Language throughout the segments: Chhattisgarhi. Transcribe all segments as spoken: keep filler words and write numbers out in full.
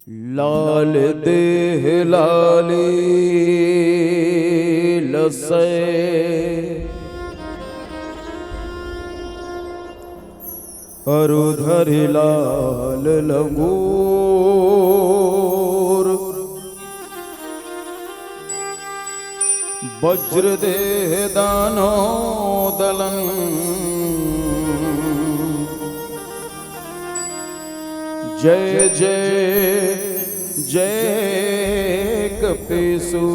लाल देह लाली लसै, अरु धरि लाल लंगूर। वज्र देह दानव दलन। जय जय जय कपीसू।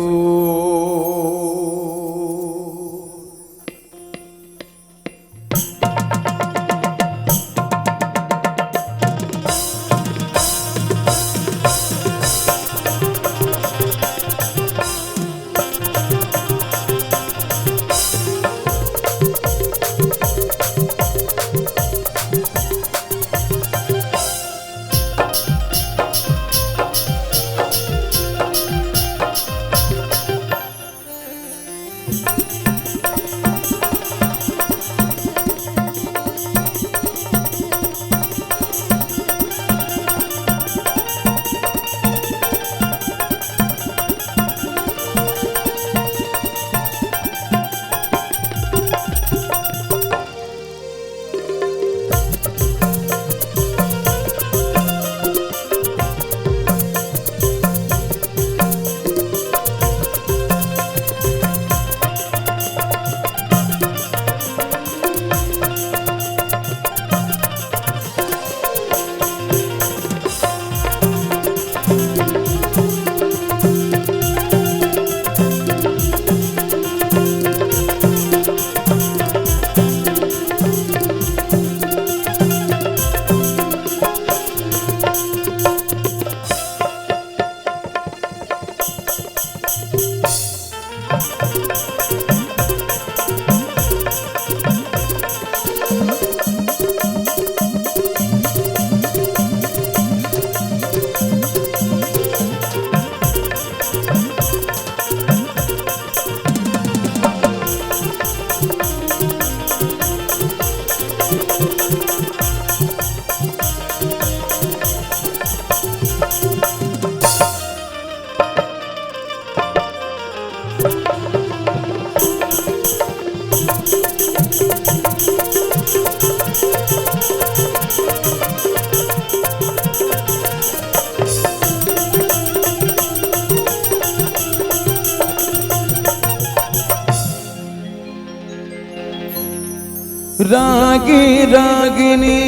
रागी रागिनी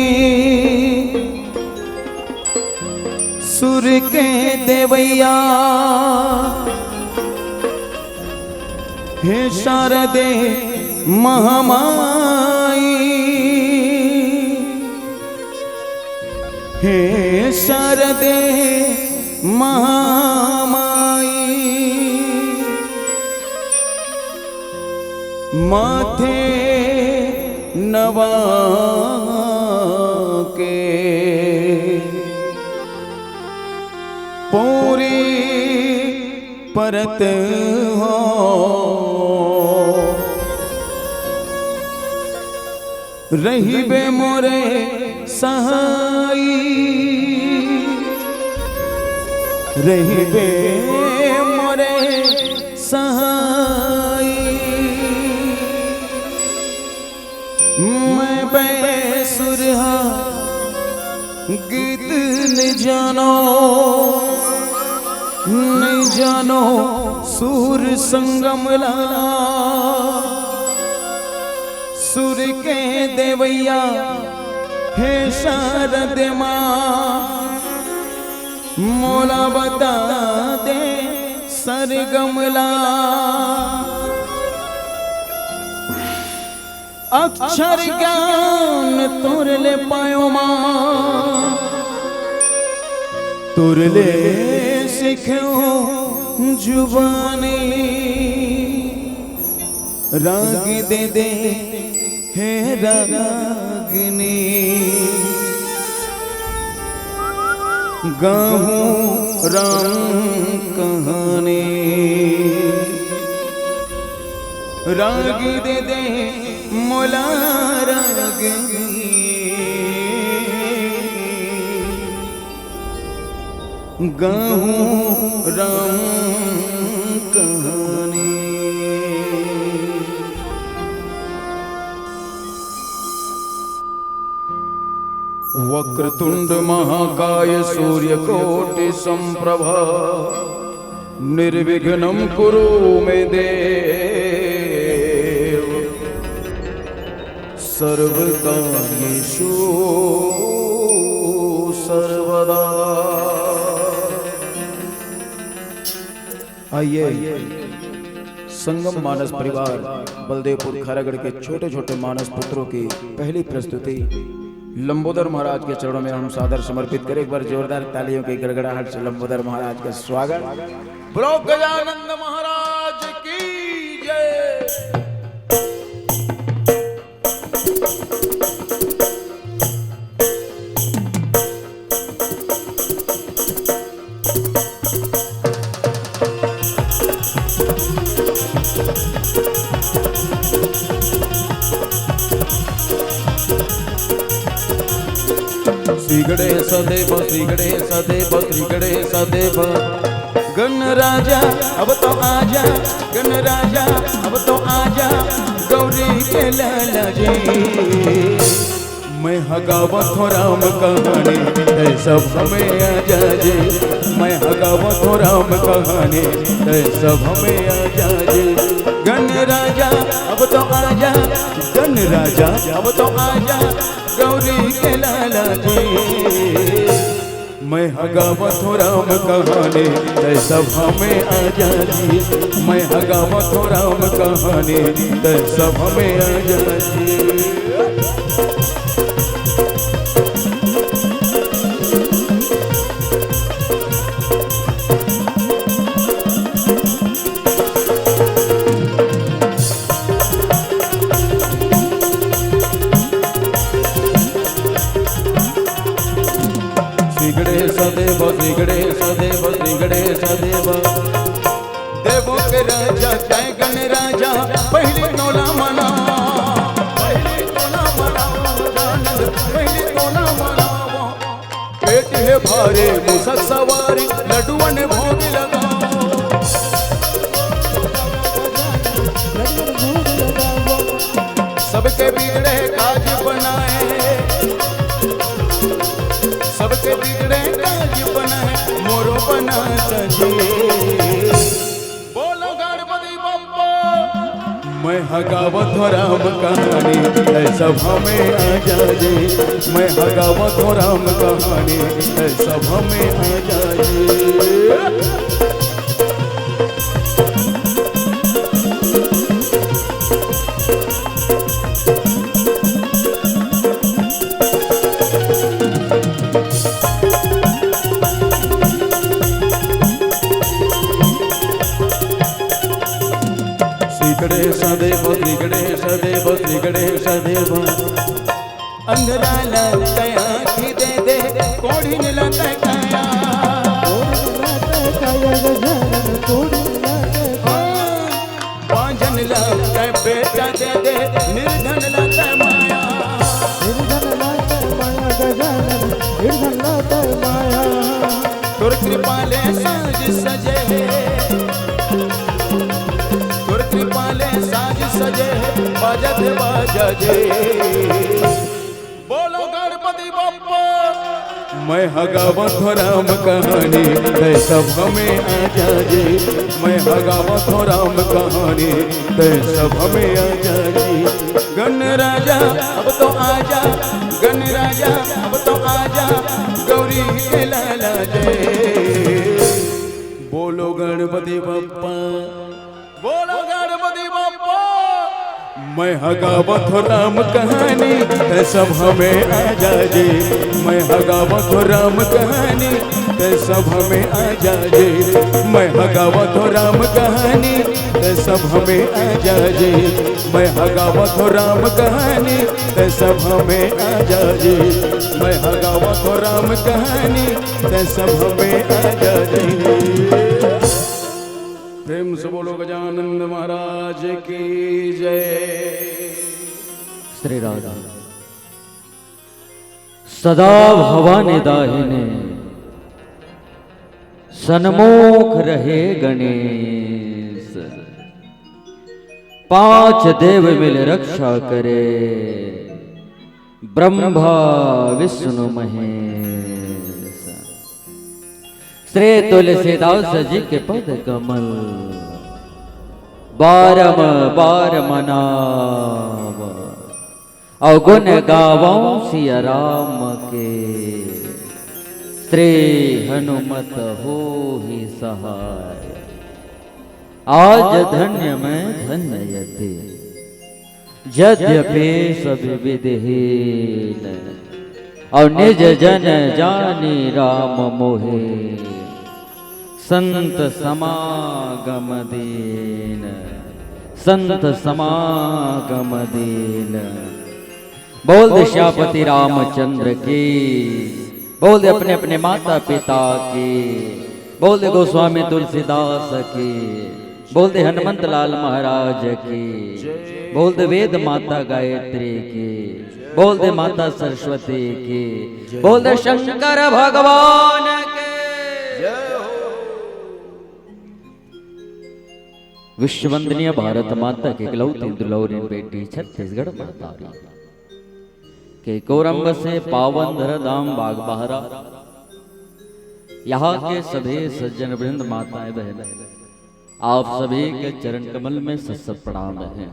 सुर के देवैया, हे शारदे महामाई, हे शारदे महामाई। माथे नवा के पूरी परत हो, रहिबे मोरे सहाई, रहिबे मोरे सहाई। मैं बैसुरहा गीत न जानो, न जानो सुर संगम ला। सुर के देवैया हे शारद माँ, मोला बता दे सरगम ला। अक्षर ज्ञान तोर ले पायो माँ, तोर ले सीख्यो जुबानी। राग दे दे हे रागनी, गाहूँ राम कहानी। राग दे दे मोला रागनी। गहूं राम कहानी। वक्रतुंड महाकाय सूर्यकोटि संप्रभा, निर्विघ्नं कुरु मे देव, सर्वकार्येषु सर्वदा। आइए, संगम मानस परिवार बलदेवपुर खैरागढ़ के छोटे छोटे मानस पुत्रों की पहली प्रस्तुति लंबोदर महाराज के चरणों में हम सादर समर्पित करें। एक बार जोरदार तालियों की गड़गड़ाहट से लंबोदर महाराज का स्वागत। बोलो गजानंद महाराज की जय। श्री गणेश देव, श्री गणेश देव, श्री गणेश देव। गण राजा अब तो आजा, गण राजा अब तो आजा, गौरी के लाला जी। मैं हगावत हो राम कहानी, तै सब हमें आजा जी। मैं हगावत हो राम कहानी, तै सब हमें आजा जी। गण राजा अब तो आजा, गण राजा अब तो आजा, गौरी के लाला जी। मैं हगावत हो राम कहानी, तै सब हमें आजा जी। मैं हगावत हो राम कहानी, तै सब हमें आजा जी। श्री गणेश देव, श्री गणेश देव, श्री गणेश देव। देवों के राजा जय गण राजा, पहली तोला मना, पहली तोला मना, पहली तोला मना। पेट है भारे मुसक सवारी, लड्डुअन भोग लगाओ। सबके बिगड़े काज बनाए, सबके बिगड़े काज बनाए, मोरो बना सजे। बोलो गणपति बप्पा। मैं हगावत हो राम कहानी, तै सब हमें आजा जी। मैं हगावत हो राम कहानी, तै सब हमें आजा जी। श्री गणेश देव, श्री गणेश देव, श्री गणेश देव। अंधराला तै आँखी दे दे, कोढ़िन ला तै काया। कोढ़िन ला तै काया गजानन, कोढ़िन ला तै काया। बांझन ला तै बेटा दे दे, निर्धन ला तै माया। निर्धन ला तै माया गजानन, निर्धन ला तै माया। तोर कृपा ले साज सजे, तोर कृपा ले साज सजे, बाजत बाजा जे। बोलो गणपति बप्पा। मैं हगावत हो राम कहानी, तै सब हमें आजा जी। मैं हगावत हो राम कहानी, तै सब हमें आजा जी। गण राजा अब तो आजा, गण राजा अब तो आजा, गौरी के लाला जय। बोलो गणपति बप्पा। बोलो गणपति बप्पा। मैं हगावत हो राम कहानी, तै सब हमें आजा जी। मैं हगावत हो राम कहानी, तै सब हमें आजा जी। मैं हगावत हो राम कहानी, तै सब हमें आजा जी। मैं हगावत हो राम कहानी, तै सब हमें आजा जी। मैं हगावत हो राम कहानी, तै सब हमें आजा जी। प्रेम से बोलो गजानंद महाराज की जय। श्री राधा। सदा भवानी दाहिने, सन्मुख रहे गणेश, पांच देव मिल रक्षा करे, ब्रह्मा विष्णु महेश। श्री तुलसीदास जी के पद कमल, बारम बार मनाव, अवगुण गावौ सिया राम के, श्री हनुमत होहि सहाय। आज धन्य मैं धन्य यति, यद्यपि सब विधिहीन, और निज जन जानी राम मोहे। संत समागम दीन, संत समागम दीन। बोल दे श्यापति रामचंद्र की, बोल दे अपने अपने माता पिता की, बोल दे गोस्वामी तुलसीदास की, बोल दे हनुमंत लाल महाराज की, बोल दे वेद माता गायत्री की, बोल दे माता सरस्वती की, बोल दे शंकर भगवान के। विश्ववंदनीय भारत माता के इकलौती दुलौरी बेटी छत्तीसगढ़ माता के कोरम्ब से पावन धरा धाम बागबाहरा, यहाँ के सभी सज्जन वृंद, माताएं बहन, आप सभी के चरण कमल में सत सत प्रणाम है।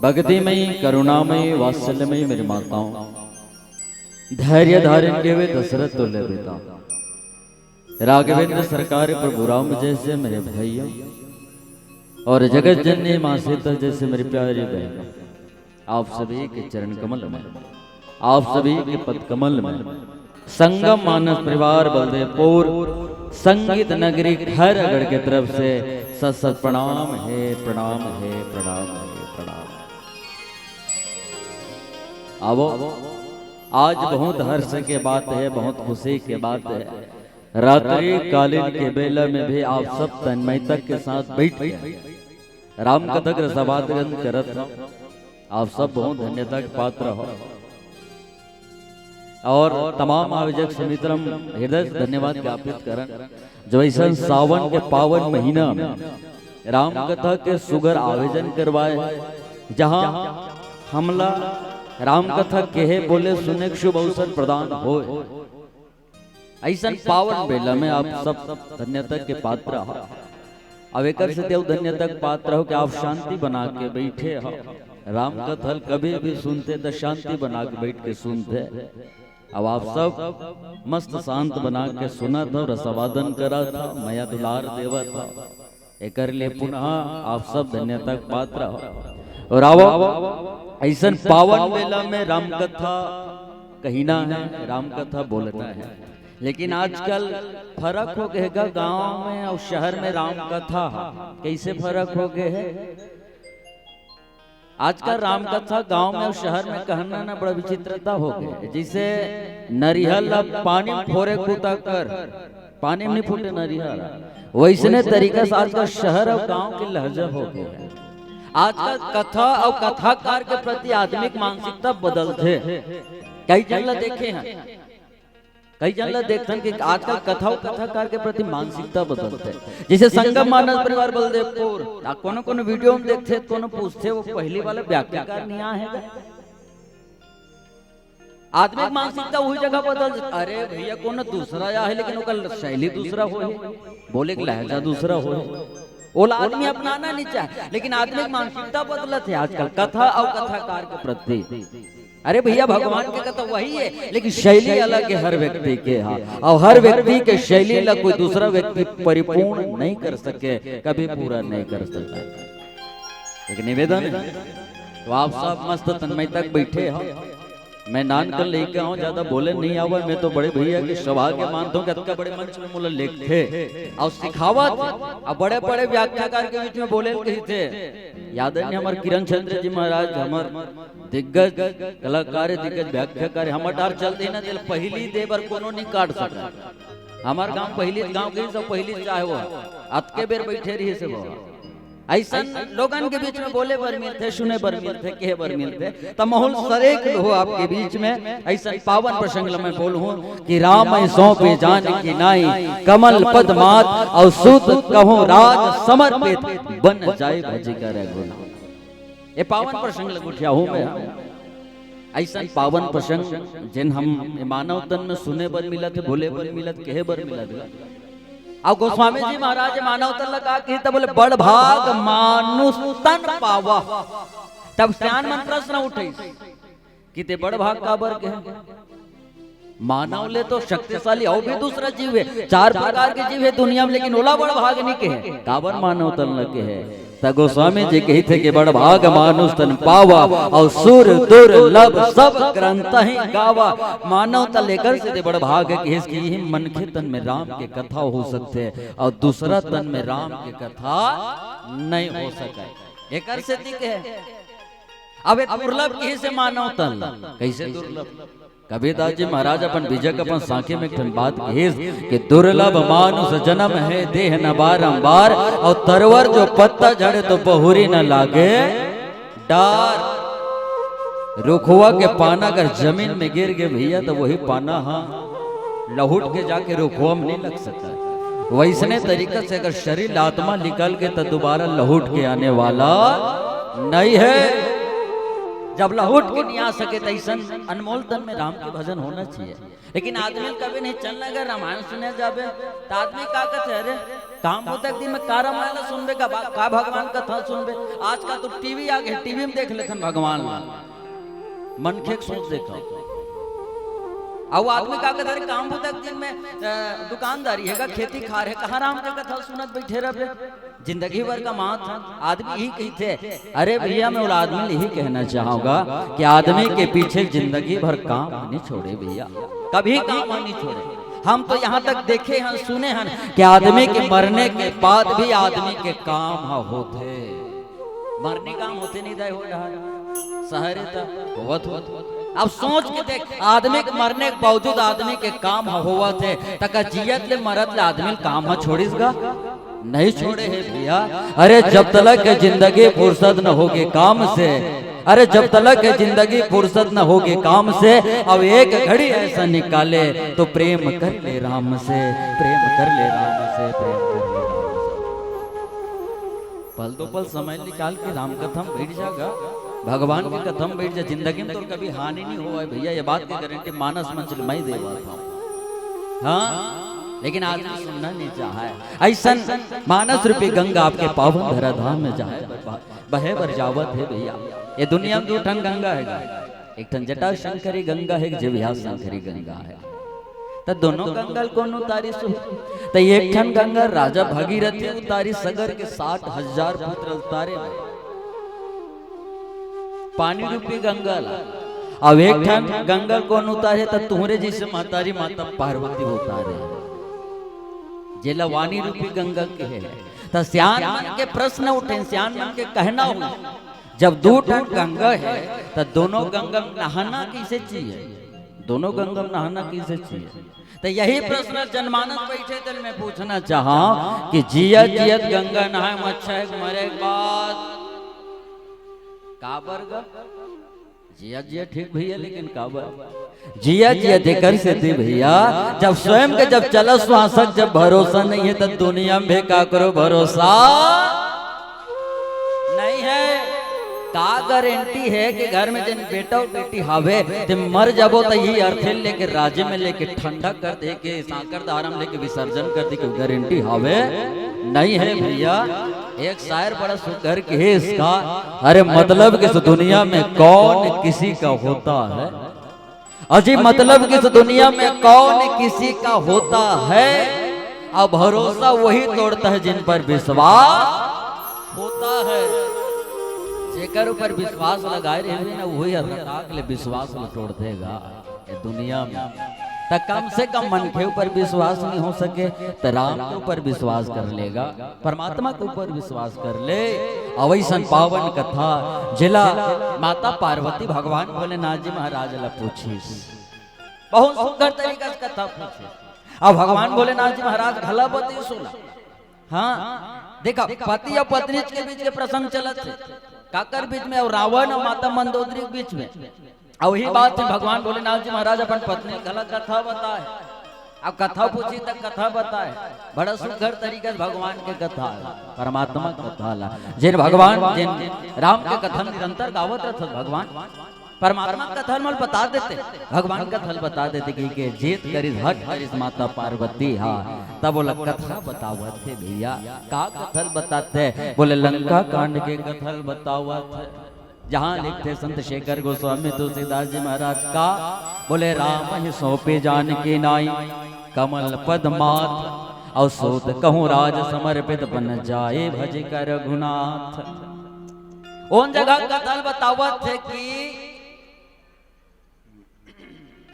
भक्तिमयी, करुणामयी, वात्सल्यमयी मेरी माताओं, धैर्य धारण के हुए दशरथ तुल्य पिता, राघवेंद्र सरकार प्रभु राम जैसे मेरे भाइयों, और जगत जननी माँ सीता जैसे मेरी प्यारी बहनों, आप सभी के चरण कमल में, आप सभी के पद कमल में, संगम मानस परिवार बलदेवपुर संगीत नगरी खैरागढ़ के तरफ से सत सत प्रणाम है, प्रणाम है, प्रणाम है, प्रणाम। आवो, आज बहुत हर्ष के बात है, बहुत खुशी के बात है। रात्रि कालीन के बेला में भी आप सब तन्मयता के साथ बैठ के राम कथा के रसास्वादन करत हो। आप सब बहुत धन्यता के पात्र हो। और तमाम आयोजक समिति ल हम हृदय से धन्यवाद ज्ञापित करन, जो ऐसन सावन के पावन महीना में राम कथा के सुघर आयोजन करवाए, जहां हमला राम कथा कहे बोले सुने के शुभ अवसर प्रदान होए। ऐसन पावन बेला में आप सब धन्यता के पात्र हो। अब एकर से तेव धन्यता के पात्र हो कि आप शांति बना के बैठे हो। राम कथा ल कभी भी सुनते तो शांति बना के बैठ के सुनते। अब आप सब मस्त शांत बना के सुनत हो, रसास्वादन करत हो, मया दुलार देवत हो। एकर लिए पुनः आप सब धन्यता के पात्र हो। और आवो, ऐसन पावन बेला में राम कथा कहिना है, राम कथा बोलना है। लेकिन आजकल फरक हो गए गा, गांव में और शहर में राम कथा। कैसे फरक हो गए है? आजकल राम कथा गांव में और शहर में कहना ना बड़ा विचित्रता हो गए। जैसे नरिहर ला पानी में फोरे कुता कर, पानी में नहीं फूटे नरिहर, वैसने तरीका से आजकल शहर और गांव के लहजा हो गए हैं। आजकल कथा और कथाकार के प्रति आदमी के मानसिकता बदलथे। कई जन ला देखे हैं, कई जन ला देखथन कि आजकल कथा और कथाकार के प्रति मानसिकता बदलथे। जैसे संगम मानस परिवार बलदेवपुर, आ कोनो कोनो वीडियो में देखथे, कोनो पूछथे, वो पहली वाला व्याख्याकार नहीं आए है। आदमी के मानसिकता वही जगह बदल जाता। अरे भैया, कोनो दूसरा आया है, लेकिन ओकर शैली दूसरा हो है, बोले के लहजा दूसरा हो है। ओला आदमी अपनाना नहीं चाहे, लेकिन आदमी के मानसिकता बदलत है आजकल कथा और कथाकार के प्रति। अरे भैया, भगवान के कथा वही है, लेकिन शैली अलग है हर व्यक्ति के। हाँ, और हर व्यक्ति के शैली ला कोई दूसरा व्यक्ति परिपूर्ण नहीं कर सके, कभी पूरा नहीं कर सके। एक निवेदन है, तो आप सब मस्त तन्मय तक बैठे हो। मैं नानकन लइका हूँ, ज्यादा बोले नहीं आवे। मैं तो बड़े भैया के सौभाग्य मानता हूँ कि अतका बड़े मंच में मोला लेगथे और सिखावत, अब बड़े बड़े व्याख्याकार के बीच में बोले कहिथे। याद है हमारे किरण चंद्र जी महाराज, हमारे दिग्गज कलाकार है, दिग्गज व्याख्याकार है। हमर डार चलते ना, दिल पहली दे बर कोनो नहीं काट सका। हमार गांव पहली गांव के सब पहली चाहे वो अतके बेर बैठे रही से वो। अइसन लोगन के बीच में बोले बर मिलथे, सुने बर मिलथे, कहे बर मिलथे, त महूँ ल सरेक लुहूँ आपके बीच में अइसन पावन प्रसंग ल मैं बोलहूँ कि रामहि सौंपे जानकि नाई, कमल पद माथ अउ सुत कहूँ राज समर्पित, बन जाए भजिका रघुनाथ। ए पावन प्रसंग ल गोठियाहूँ मैं। अइसन पावन प्रसंग जेन हम ए मानव तन में सुने बर मिलत हे, बोले बर मिलत, कहे बर मिलत हे। अउ गोस्वामी जी महाराज मानव तन ल का कही त बोले, बड़ भाग मानुष तन पावा। तब सियान मन प्रश्न उठइस कि ते बड़ भाग काबर कहे? मानव ले तो शक्तिशाली अउ भी दूसरा जीव हे, चार प्रकार के जीव हे दुनिया में, लेकिन ओला बड़ भाग नइ कहे। काबर मानव तन ल कहे? त गोस्वामी जी कहिथे कि बड़ भाग मानुष तन पावा, अउ सुर दुर्लभ सब ग्रंथहि गावा। मानव तन ल एकर सेती बड़ भाग कहिस कि इही मनखे तन में राम के कथा हो सकथे, अउ दूसरा तन में राम के कथा नइ हो सकय। एकर सेती कहे, अब ए दुर्लभ कहिस मानव तन ल। कइसे दुर्लभ? कबीरदास जी महाराज अपन बिजग अपन साँखी में एक ठन बात कहिस कि दुर्लभ मानुष जन्म है देह न बारंबार, अउ तरवर जो पत्ता झड़े तो बहुरी न लागे डार। रुखवा के पाना अगर जमीन में गिर गे भइया, त वही पाना ह लहुट के जाके रुखवा में नइ लग सकय। वइसने तरीका से अगर शरीर ले आत्मा निकल गे, त दुबारा लहुट के आने वाला नइ हे। जब लहुट के नइ आ सके, त अइसन अनमोल तन में राम के भजन होना चाहिए। लेकिन आदमी ल कभी नहीं चलना, अगर रामायण सुने जाबे, त आदमी का कथे, अरे, काम बुता के दिन में का रामायण सुनबे, का, का भगवान कथा सुनबे? आजकल तो टीवी आ गे, टीवी में देख लेथन भगवान ला, मनखे के सोच देखव। अउ आदमी का कथे, अरे, काम बुता के दिन में, अ, दुकानदारी हे का, खेती खार हे, कहाँ राम के कथा सुनत बइठे रहबे? जिंदगी भर कमात हन। आदमी इही कहिथे, अरे भइया, मैं ओला आदमी ल इही कहना चाहूंगा कि आदमी के पीछे जिंदगी भर काम नइ छोड़े भइया, कभी काम नइ छोड़े। हम तो यहाँ तक देखे हन, सुने हन कि आदमी के मरने के बाद भी आदमी के काम ह होथे। मरने काम होथे नहीं दाई हो डहर, सहरे त होवत होत। अब सोच के देख, आदमी के मरने के बावजूद आदमी के काम ह होवत हे, त का जियत ले मरत ले आदमी ल काम ह छोड़िस गा? नइ छोड़े हे भइया। अरे जब तलक हे जिंदगी फुरसत न होगे काम से, अरे जब तलक हे जिंदगी फुरसत न होगे काम से, अब एक घड़ी अइसा निकाले तो प्रेम कर ले राम से, प्रेम कर ले राम से, प्रेम कर ले राम से। पल दो पल समय निकाल के राम कथा म बइठ जा गा, भगवान के कथा म बइठ जा। जिंदगी में तोर कभी हानि नइ होवय भइया, ये बात के गारंटी मानस मंच ले मैं देवत हंव। हाँ, लेकिन आदमी सुनना नइ चाहय। अइसन मानस रूपी गंगा आपके पावन धराधाम में जाय बर बहे बर जावत हे भइया। ये दुनिया में दू ठन गंगा हे गा, एक ठन जटाशंकरी गंगा हे, एक जीवहा शंकरी गंगा हे। त दोनों गंगा ल कोन उतारिस हो? त एक ठन गंगा राजा भागीरथी उतारिस, सगर के साठ हजार पुत्र उतारे बर पानी रूपी गंगा ला। अब एक ठन गंगा ल कोन उतारे? त तुंहरे जइसे महतारी माता पार्वती उतारे, जेला वाणी रूपी गंगा कहे। त सियान मन के प्रश्न उठे, सियान मन के कहना हो, जब दू ठन गंगा हे, त दोनों गंगा म नहाना कइसे चाहिए? दोनों गंगा म नहाना कइसे चाहिए? त यही प्रश्न जनमानस बइठे तेन में पूछना चाहंव कि जियत जियत गंगा नहाय म अच्छा हे कि मरे के बाद? काबर गा? जियत जियत ठीक भइया, लेकिन काबर? जियत जियत एकर सेती भइया, जब स्वयं के जब चलत श्वास के जब भरोसा नइ हे, त दुनिया में भी काकरो भरोसा नइ हे। का गारंटी हे कि घर में जेन बेटा अउ बेटी हावे, ते मर जाबो त इही अरथी ल लेके, राजी में लेके, ठंडा कर देके, सांकर धारा म लेके विसर्जन कर देके गारंटी हावे? नइ हे भइया। एक शायर बड़ा सुघर कहिस का, अरे मतलब कि इस दुनिया में कौन किसी का होता है? अजी मतलब कि इस दुनिया में कौन किसी का होता है? अब भरोसा वही तोड़ता है जिन पर विश्वास होता है। जेकर ऊपर विश्वास लगाए रहे ना, वही हर रटाक ले विश्वास ल तोड़ देगा। ये दुनिया में त कम से कम मनखे ऊपर विश्वास नइ हो सके, त राम के ऊपर विश्वास कर लेगा, परमात्मा के ऊपर विश्वास कर ले। अउ अइसन पावन कथा, जेला माता पार्वती भगवान भोलेनाथ जी महाराज ला पूछिस, बहुत सुंदर तरीका से कथा पूछिस। अब भगवान भोलेनाथ जी महाराज घला बतिस ओला, हाँ, देखा, पति अउ पत्नी के बीच के प्रसंग चलत हे, काकर बीच में? अउ रावण अउ माता मंदोदरी के बीच में। अउ वही बात हे, भगवान भोलेनाथ जी महाराज अपन पत्नी घला कथा बताए। अब कथा पूछी त कथा बताए, बड़ा सुघर तरीका से भगवान के कथा हे, परमात्मा के कथा ला। जेन भगवान, जेन राम के कथा निरंतर गावत रहत भगवान, परमात्मा के कथा ल बता देते, भगवान के कथा ल बता देते कि के जेत करिस, हठ करिस माता पार्वती हा, तब ओला कथा बतावत हे भैया। का कथा ल बताथे? बोले लंका कांड के कथा ल बतावत हे। जहाँ लिखथे संत शेखर गोस्वामी तुलसीदास जी महाराज का, बोले रामहिं सौंपे जानकी नाई, कमल पद माथ, अउ सोत कहूँ राज समर्पित, बन जाए भज कर रघुनाथ। ओन जगह कथा ल बतावत हे कि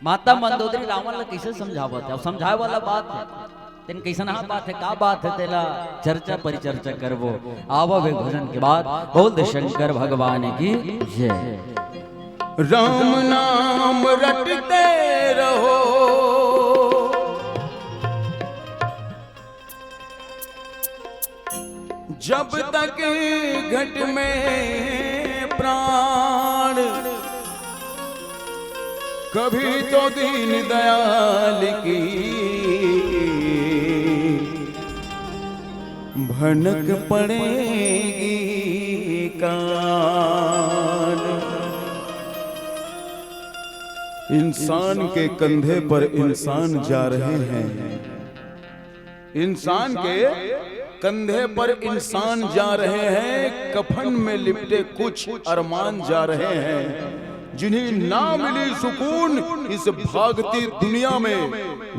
माता मंदोदरी रावण ला कइसे समझावत हे, अउ समझाए वाला बात हे, तेन कइसन हा बात हे, का बात हे, तेला चर्चा परिचर्चा करबो। आवा वे भजन के बाद। बोल दे शंकर भगवान की जय। राम नाम रटते रहो, जब तक घट में प्राण, कभी तो दीन दयाल की भनक पड़ेगी कान। इंसान के कंधे पर इंसान जा रहे हैं, इंसान के कंधे पर इंसान जा रहे हैं, कफन में लिपटे कुछ अरमान जा रहे हैं। जिन्हें ना मिली सुकून इस भागती दुनिया में,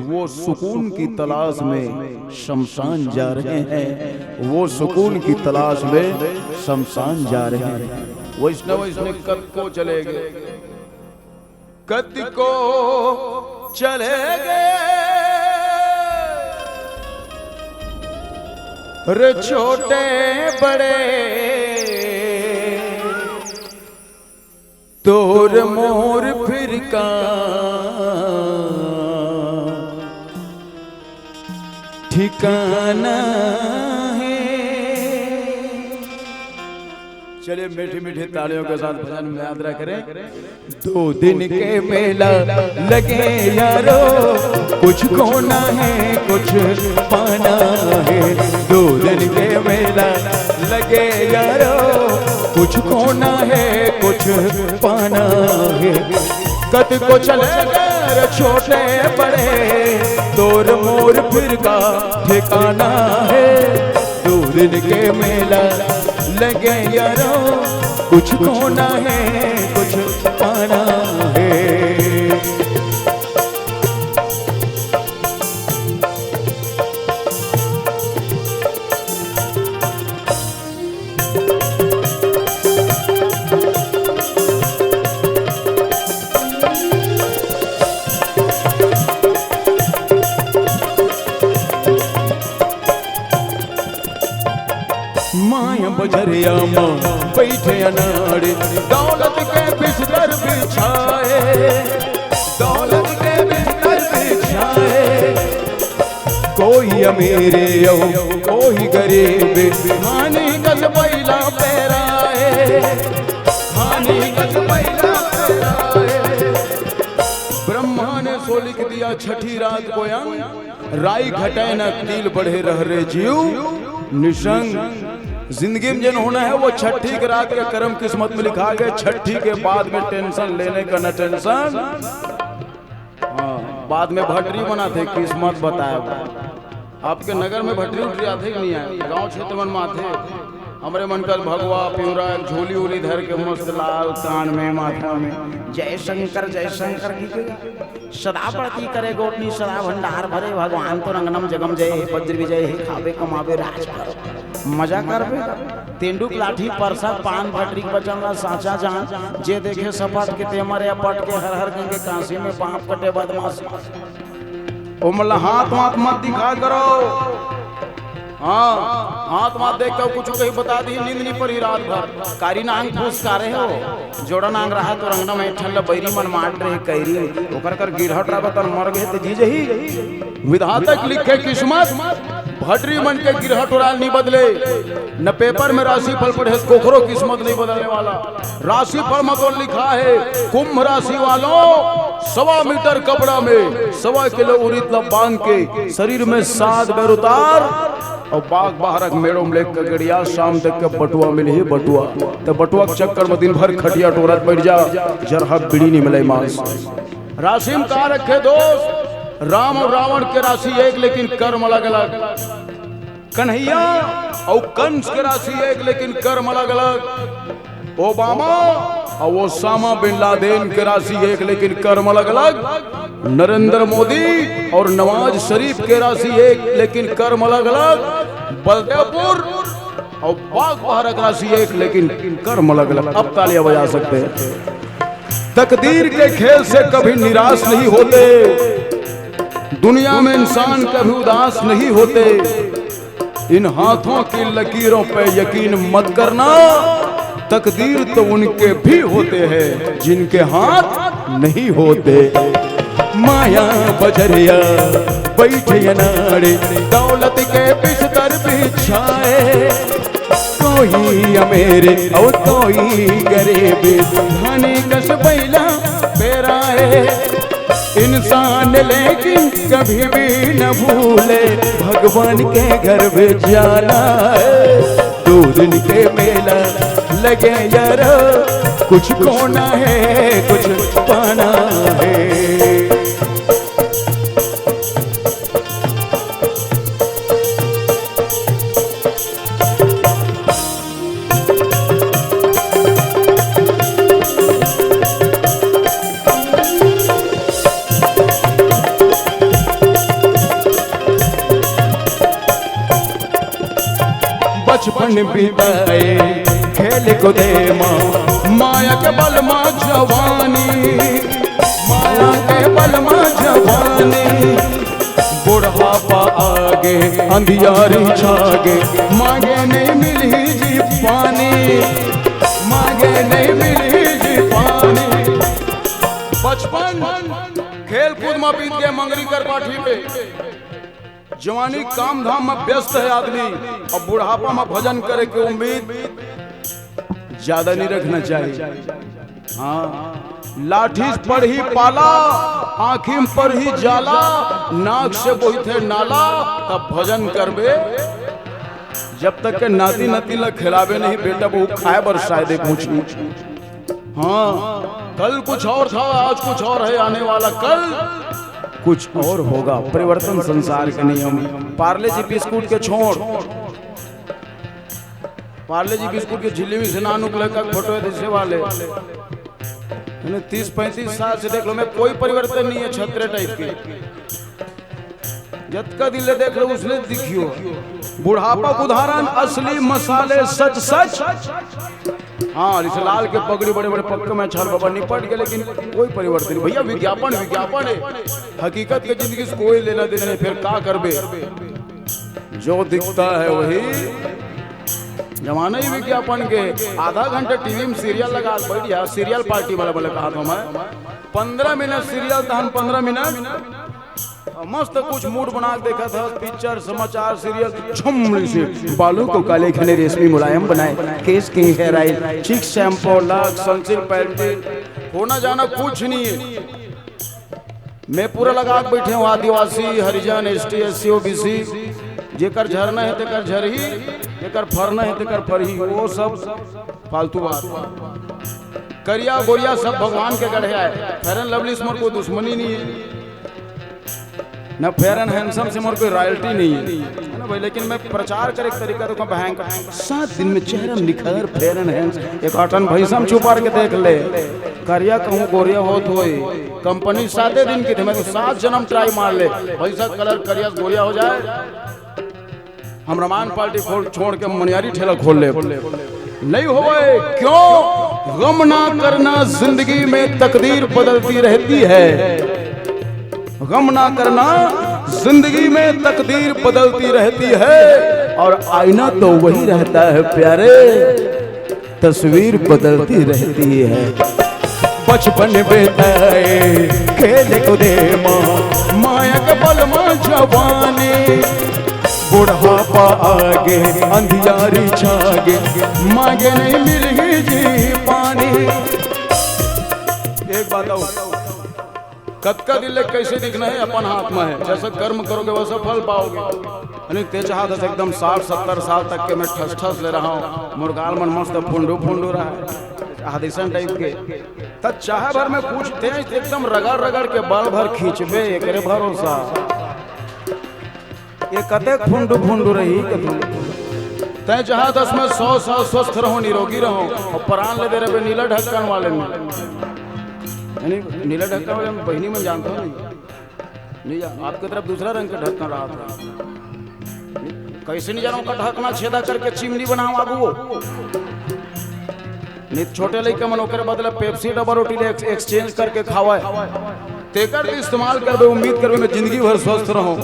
वो सुकून की तलाश में शमशान जा रहे हैं, वो सुकून की तलाश में शमशान जा रहे हैं। वैष्णव इसमें कद को चले गए, कद को चले गए रे छोटे बड़े, तोर मोर फिर का ठिकाना है। चलिए, मीठी मीठी तालियों के साथ भजन में यात्रा करें। दो दिन के मेला लगे यारो, कुछ खोना है, कुछ पाना है। दो दिन के मेला लगे यारो, कुछ खोना है, कुछ पाना है। कद को चले गए रे छोटे बड़े, तोर मोर फिर का ठिकाना है। दो दिन के मेला लगे यारो, कुछ खोना है, कुछ पाना है। माया बजरिया में बैठे अनाड़ी, दौलत के बिस्तर बिछाए, दौलत के बिस्तर बिछाए। कोई अमीर अउ कोई गरीब, हानि कस बैला पैराए, हानि कस बैला पैराए। ब्रह्मा ने सो लिख दिया छठी रात को अंग, राई घटे न तिल बढ़े रह रे जीव निसंग। जिंदगी में जिन होना है वो छठी के रात के कर्म किस्मत में लिखा गया। छठी के बाद में टेंशन लेने का न टेंशन। हाँ, बाद में भटरी बनाथे, किस्मत बताए। आपके नगर में भटरी उठरी आथे कि नहीं आए? गांव क्षेत्र मन में आथे। हमरे मन कस भगवा पिंवरा झोली उली धर के मस्त लाल कान में माथा में जय शंकर जय शंकर की के सदा बढ़ती करे गोटनी सदा भंडार भरे भगवान तो रंगनम जगम जय हे वज्र विजय हे खावे कमावे राज करो मजा करबे। तेंदूक लाठी परसा पान भटरी के बचन ला साचा जान जे देखे सपट के ते मरे अपट के हर हर गंगे काशी में पाप कटे बदमाश। ओमला हाथ वाथ मत दिखा करो। हाँ, हाथ वाथ देख के कुछ कहीं बता दी, नींद नहीं पड़ी रात भर। कारी नांग फूस कारे हो, जोड़ा नांग रहा तो रंगना में ठंड बैरी मन मार रहे कैरी, ओकर कर गिरहट रहा बतन मर गए तो जी जही। विधाता के लिखे किस्मत। भटरी मन के गिरहट ओराल नहीं बदले, न पेपर में राशिफल पढ़े, कोखरो किस्मत नहीं बदलने वाला। राशिफल में तो लिखा है, कुंभ राशि वालों, सवा मीटर कपड़ा में सवा किलो उरीद ला बांध के शरीर में सात बेर उतार, अउ बाग बहरा के मेड़ो में लेके गड़िया, शाम तक के बटुआ मिलही बटुआ। त बटुआ के चक्कर में दिन भर खटिया टोरत बैठ जा, जरहा बीड़ी नहीं मिले मांस। राशि में का रखे दोस्त, राम अउ रावण के राशि एक लेकिन कर्म अलग अलग। कन्हैया अउ कंस के राशि एक लेकिन कर्म अलग अलग। ओबामा अउ ओसामा बिन लादेन के राशि एक लेकिन कर्म अलग अलग। नरेंद्र मोदी अउ नवाज शरीफ के राशि एक लेकिन कर्म अलग अलग। बलदेवपुर अउ बाग बहरा के राशि एक लेकिन कर्म अलग अलग। अब तालियां बजा सकते हैं। तकदीर के खेल से कभी निराश नहीं होते, दुनिया में इंसान कभी उदास नहीं होते। इन हाथों की लकीरों पे यकीन मत करना, तकदीर तो उनके भी होते हैं जिनके हाथ नहीं होते। माया बजरिया बैठे अनाड़े, दौलत के बिस्तर बिछाए, कोई अमीर अउ कोई गरीब, धनी कस बैला पेराए। इंसान लेकिन कभी भी न भूले भगवान के घर में जाना है। दो दिन के मेला लगे यारो, कुछ खोना है, कुछ पाना है। बचपन बिताए खेल कूदे मा, माया के बल मा जवानी, माया के बल मा जवानी। बुढ़ापा आगे, अंधियारी छागे, मांगे नहीं मिली जी पानी, मांगे नहीं मिली जी पानी। बचपन खेल कूद मा बीत गे, मंगरी कर पाठी में। जवानी काम धाम में व्यस्त है आदमी, अब बुढ़ापा में भजन करे के उम्मीद ज्यादा नहीं रखना चाहिए। हाँ, लाठी से पड़ही पाला, आँखी में पड़ही जाला, नाक से बोहिथे नाला, तब भजन करबे। जब तक के नाती नती ला खिलाबे नहीं, बेटा बहू खाए बर शायदे पूछी। हाँ, कल कुछ और था, आज कुछ और है, आने वाला कल कुछ और होगा। परिवर्तन संसार के नियम। पार्ले जी बिस्कुट के छोड़, पार्ले जी बिस्कुट के झिल्ली में से ना नुकले का फोटो है, दूसरे वाले। मैंने तीस पैंतीस साल से देख लो, मैं कोई परिवर्तन नहीं है, छतरे टाइप के। जतका दिन ले देख लो, उसने दिखियो। बुढ़ापा के उदाहरण, असली मसाले सच सच। हाँ, जैसे लाल के पगड़ी, बड़े बड़े पक्के में अछार बाबा निपट गए, लेकिन कोई परिवर्तन नहीं। भैया, विज्ञापन विज्ञापन है, हकीकत के जिंदगी से कोई लेना देना नहीं। फिर का करबे, जो दिखता है वही। जमाना ही विज्ञापन के। आधा घंटा टीवी में सीरियल लगा के बैठ जा, सीरियल पार्टी वाला बोले कहा था मैं, पंद्रह मिनट सीरियल, तहन पंद्रह मिनट मस्त कुछ मूड बना के देखा था, पिक्चर, समाचार, सीरियल, छमड़ी से बालों को काले घने रेशमी मुलायम बनाए, केश किंग हेयर ऑयल, चिक शैम्पू, लक्स, सनसिल्क, पैंटीन, होना जाना कुछ नहीं है। मैं पूरा लगा के बैठे हूँ, आदिवासी, हरिजन, एसटी, एससी, ओबीसी, जेकर झरना है तेकर झरही, जेकर फरना है तेकर फरही, वो सब फालतू बात। करिया गोरिया सब भगवान के गढ़े आए, फेयर एंड लवली से मोर कोई दुश्मनी नहीं है, ना फेयर एंड हैंडसम से मोर कोई रॉयल्टी नहीं है, है ना भाई? लेकिन मैं प्रचार करे के तरीका देखो, भयंकर। सात दिन में चेहरा निखार, फेयर एंड हैंडसम, एक अठन भैंसा में छुपार के देख ले, करिया कहूँ गोरिया होत होई। कंपनी साते दिन की थी, मैं तो सात जन्म ट्राई मार ले, भैंसा कलर करिया से गोरिया हो जाए। हम रामायण पार्टी खोल, छोड़ के मनियारी ठेला खोल ले। नहीं होवे, क्यों? गम ना करना, जिंदगी में तकदीर बदलती रहती है। गम ना करना, जिंदगी में तकदीर बदलती रहती है, और आईना तो वही रहता है प्यारे, तस्वीर बदलती रहती है। बचपन बिताए खेल कूदे माँ, माया के बल माँ जवानी, बुढ़ा आगे अंधियारी छागे, मांगे नहीं मिलही जी पानी। एक बात अउ, कतका दिन ले कैसे दिखना है अपन हाथ में है, जैसा कर्म करोगे वैसा फल पाओगे। नहीं ते चाहत हस एकदम साठ सत्तर साल तक के मैं ठस ठस ले रहा हूँ, मोर गाल मन मस्त फुंडू फुंडू रहा है, आदिसन टाइप के। त चाहे भर में कुछ तेज एकदम रगड़ रगड़ के बल भर खींचबे, एकरे भरोसा। ये कतेक फुंडू फुंडू रही कथू। तय जहाँ दस में सौ सौ स्वस्थ रहो, निरोगी रहो, और प्राण ले दे रहे नीला ढक्कन वाले में। यानी नीला ढक्कन वाले में बहिनी में जानता हूँ नहीं। नहीं जा-, आपके तरफ दूसरा रंग का ढक्कन रहा था। कैसे नहीं जानो का ढक्कना छेदा करके चिमनी बनाओ आगू वो। नहीं तो छोटे लइका मन ओकर बदले पेप्सी डबल रोटी ले एक्स-, एक्सचेंज करके खावे। तेकर भी इस्तेमाल करबे, उम्मीद करबे मैं जिंदगी भर स्वस्थ रहूं।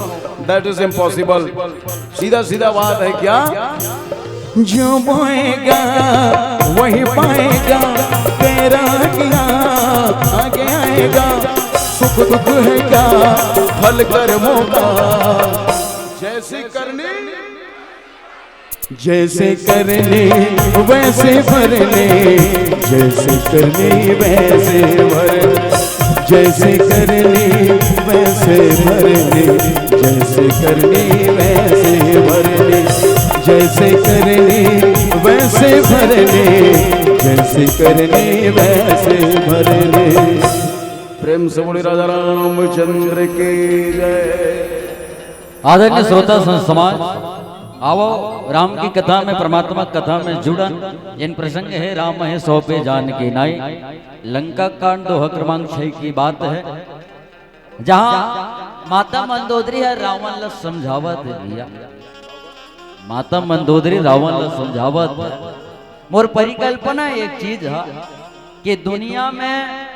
That is impossible। सीधा सीधा बात है क्या? जो बोएगा वही पाएगा, तेरा क्या आगे आएगा? सुख दुख है क्या फल कर्मों का? जैसी करनी जैसे करनी वैसे भरने, जैसे करनी वैसे भरने, जैसे करनी वैसे भरने, जैसे करनी वैसे भरने, जैसे करनी वैसे भरने, जैसे करनी वैसे भरने। प्रेम से बोले राजा रामचंद्र की जय। आदरणीय श्रोता संत समाज, आवो राम की कथा में, परमात्मा कथा में जुड़न। जेन प्रसंग हे राम हे सौंपे जानकी नाई, लंका कांड दोहा क्रमांक छह की बात है, जहां माता मंदोदरी हे रावण ला समझावत हे भैया, माता मंदोदरी रावण ला समझावत हे। मोर परिकल्पना एक चीज हे कि दुनिया में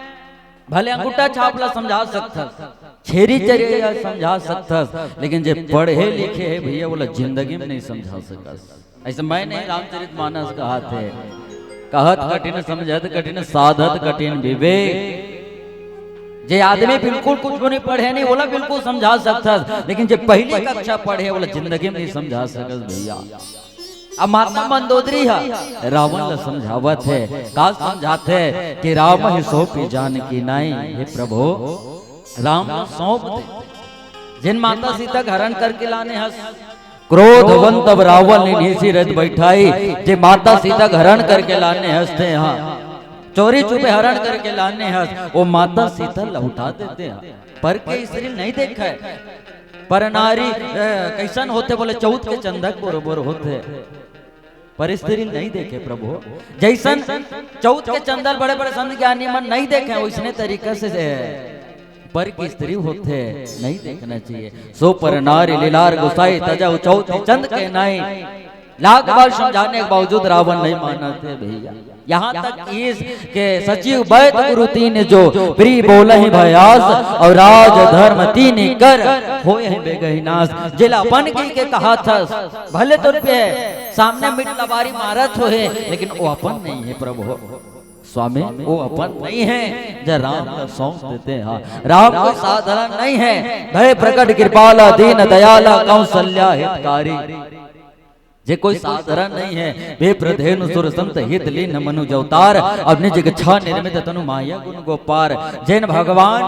भले अंगूठा छाप ला समझा सकथस, छेरी चरिया समझा सकथस, लेकिन जे पढ़े लिखे हे भैया, ओला जिंदगी में नहीं समझा सकस। ऐसे मैं नहीं, रामचरित मानस कहत हे, कहत कठिन समझत कठिन साधत कठिन विवेक। जे आदमी बिल्कुल कुछ नहीं पढ़े नहीं, ओला बिल्कुल समझा सकथस, लेकिन जे पहली कक्षा पढ़े, ओला जिंदगी में नहीं समझा सकस भैया। अब माता मंदोदरी हे, रावण ला समझावत हे, का समझात हे कि राम हे सौंपे जानकी नाई, हे प्रभु, राम ला सौंप दे। जिन माता सीता के हरण करके लाने हस, क्रोधवंत अब रावण ने निशिरत बैठाई, जे माता सीता के हरण करके लाने हस तेहा, चोरी छुपे हरण करके लाने हस, वो माता सीता लौटा देते हैं। पर के स्त्री नहीं देखा है, पर नारी, ए, कैसन होथे बोले, चौथ के चंदा के बरोबर होथे। पर स्त्री नहीं देखे प्रभु, जैसन चौथ के चंदा ल बड़े बड़े संत ज्ञानी मन नहीं देखे, वैसने तरीका से, ए, पर की स्त्री होथे, नहीं देखना चाहिए। सो पर नारी लीलार गोसाई, तजउ चौथ चंद के नाई। लाख बार समझाने के बावजूद रावण नहीं मानत हे भैया। यहाँ तक ईस के सचिव वैद गुरु तीन जो, प्री बोलहि भयास और राज धर्म तीन कर, होय हे बेगहि नास। जेला अपन कहि के कहत हस, भले तोर पे सामने मिट लबारी मारत होहे, लेकिन वो अपन नहीं हे प्रभु। स्वामी, वो अपन नहीं हे, जे राम ला सौंप देते हैं। राम कोई साधारण नहीं हे, भय प्रकट कृपाला दीन दयाला कौशल्या हितकारी। जे कोई साधारण नहीं हे, विप्र धेनु सुर संत हित लीन मनुज अवतार, अब निज इच्छा निर्मित तनु माया गुण गोपार। जेन भगवान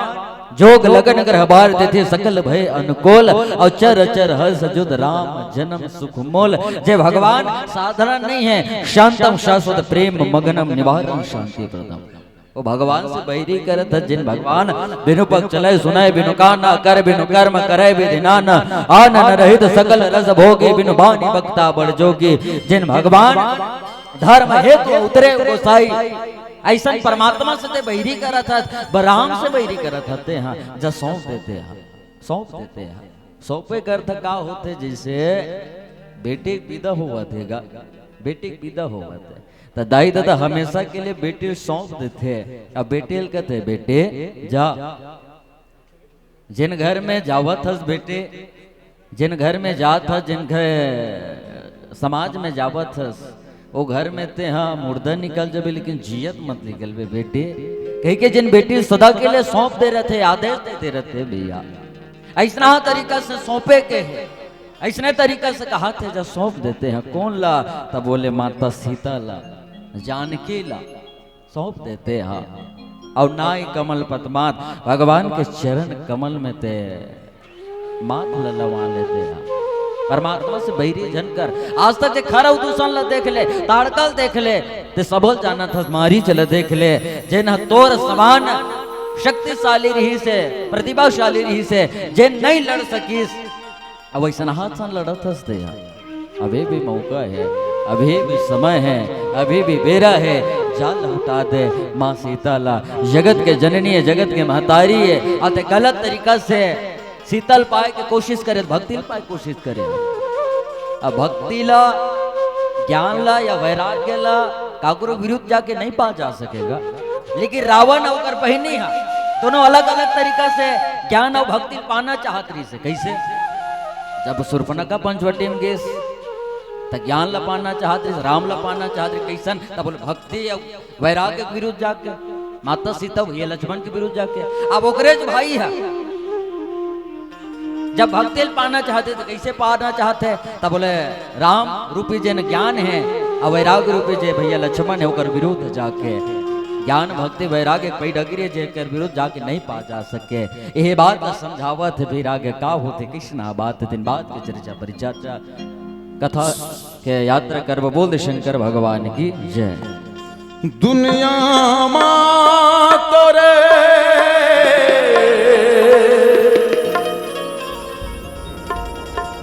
जोग लगन ग्रह बार, देथे सकल भय अनुकूल, और चर चर हर्ष जुद राम जन्म सुख मूल। जे भगवान साधारण नहीं हे, शांतम शाश्वत प्रेम मगनम निवारण शांति प्रदम। वो भगवान से बैरी करत हस, जिन भगवान बिनु पग चले सुने, बिनु कान करे, बिनु कर्म करे विधि नान, आनन रहित सकल रस भोगी, बिनु बानी बक्ता बड़ जोगी। जिन भगवान धर्म हेतु उतरे गोसाई, ऐसन परमात्मा से ते बैरी करत हस, ब-, राम से बैरी करत हस ते, हाँ, जा सौंप देते हैं, सौंप देते हैं। सौंपे के अर्थ का होथे? जैसे बेटी के विदा होवत हे गा, बेटी के विदा होवत हे, त दाई ददा हमेशा के लिए बेटी ल सौंप देथे। अब बेटी ल कथे, "बेटी जा।" जेन घर में जावत हस बेटी, जेन घर में जात हस, जेन घर समाज में जावत हस, वो घर में ते हा मुर्दा निकल जबे, लेकिन जियत मत निकलबे बेटी। कहि के जेन बेटी ल सदा के लिए सौंप दे रथे, आदेश दे दे रथे भैया, ऐसना तरीका से सौंपे के हे। अइसने तरीका से कहत हे, जब सौंप देते हैं कोन ला, तब बोले माता सीता ला, जानकी ला सौंप देते हैं। अउ नाई कमल पद्मात, भगवान के चरण कमल में ते माथ ल लवा लेते हैं। परमात्मा से बैरी झन कर। आज तक जे खरव दूषण ल देख ले, ताड़कल देख ले, ते सबो ल जानत हस, मारीच ल देख ले, जेन ह तोर समान शक्तिशाली रहिस हे, प्रतिभाशाली रहिस हे, जेन नइ लड़ सकिस, अब अइसन हाथ सन लड़त हस ते यार। अभी भी मौका हे, अभी भी समय हे, अभी भी बेरा हे, जा लहुटा दे माँ सीता ला। जगत के जननी हे, जगत के महतारी हे, अउ ते गलत तरीका से सीता ल पाए के कोशिश करे, भक्ति ल पाए के कोशिश करे। अब भक्ति ला, ज्ञान ला या वैराग्य ला काकरो विरुद्ध जाके नइ पा जा सके गा। लेकिन रावण अउ ओकर बहिनी हा दोनों अलग-अलग तरीका से ज्ञान अउ भक्ति पाना चाहत रहिस हे। कइसे? जब शूर्पणखा पंचवटी में गिस, त ज्ञान ला पाना चाहत रहिस, राम ला पाना चाहत रहिस। कइसन? त बोले भक्ति अउ वैराग्य के विरुद्ध जाके, माता सीता भैया लक्ष्मण के विरुद्ध जाके। अब ओकरे ज भाई हा, जब भक्ति ल पाना चाहत हे, त कइसे पाना चाहत हे? त बोले, राम रूपी जेन ज्ञान हे, अउ वैराग्य रूपी जे भैया लक्ष्मण हे, ओकर विरुद्ध जाके। ज्ञान, भक्ति, वैराग्य के पई डगरी हे, जेकर विरुद्ध जाके नइ पा जा सके। एह बात ल समझावत हे, वैराग्य का होथे, कइसना बात, तेन बात के चर्चा परिचर्चा, कथा के यात्रा करबो। बोल दे शंकर भगवान की जय। दुनिया मा तोरे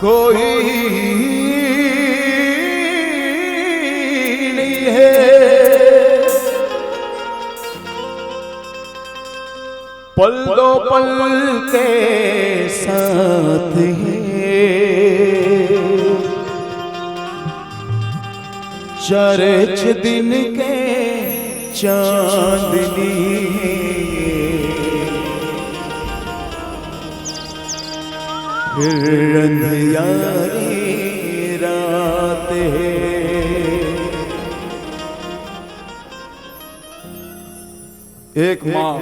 कोई नहीं है, पल दो पल के साथ है, चार छ दिन के चांदनी है, फिर अंधियारी रात है। एक माँ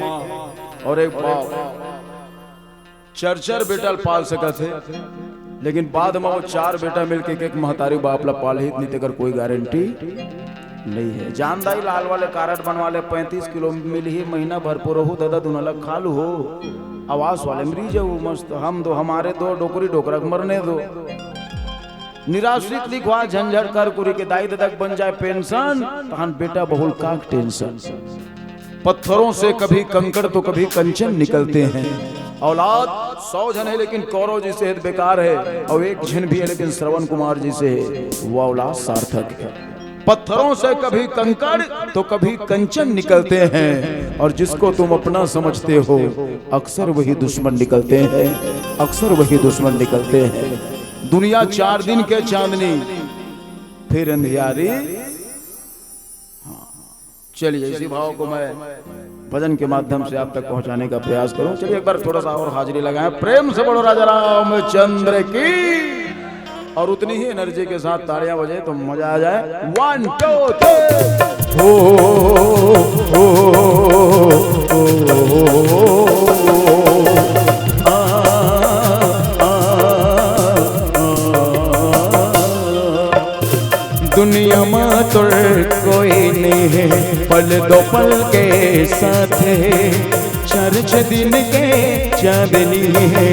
अउ एक बाप चार चार बेटा ल पाल सकत हे, लेकिन बाद म ओ चार बेटा मिलके एक एक महतारी बाप ल पालही, नइ तेकर कोई गारंटी नइ हे। जान दाई, लाल वाले कारड बनवा ले, पैंतीस किलो मिलही महीना भर पुरहू ददा, दुनो ल खा लू हो। आवास वाले म रहि जाहू मस्त, हम दो हमारे दो, डोकरी डोकरा के मरने दो। निराश्रित लिखवा, झंझट कर कुरी के दाई ददा के बन जाए पेंशन, तहन बेटा बहुल का टेंशन। पत्थरों से कभी कंकड़ तो कभी कंचन निकलते हैं। औलाद सौ झन हे, लेकिन कौरव जइसे हे त बेकार हे, अउ एक झन भी हे, लेकिन श्रवण कुमार जइसे हे, वो औलाद सार्थक हे। पत्थरों से कभी कंकड़ तो कभी कंचन निकलते हैं, और जिसको तुम अपना समझते हो, अक्सर वही दुश्मन निकलते हैं, अक्सर वही दुश्मन निकलते हैं। दुनिया चार दिन के चांदनी, फिर अंधियारी। हाँ। चलिए, इसी भाव को मैं भजन के माध्यम से आप तक पहुंचाने का प्रयास करूं। चलिए, एक बार थोड़ा सा और हाजिरी लगाएं, प्रेम से बोलो राजा रामचंद्र की। और उतनी ही एनर्जी के साथ तालियां बजे तो मजा आ जाए। वन, टू, थ्री। हो, हो, हो, हो, हो। आ, आ, आ, आ। दुनिया मा तोर कोई नइ हे, पल दो पल के साथ हे, चार छ दिन के चांदनी हे।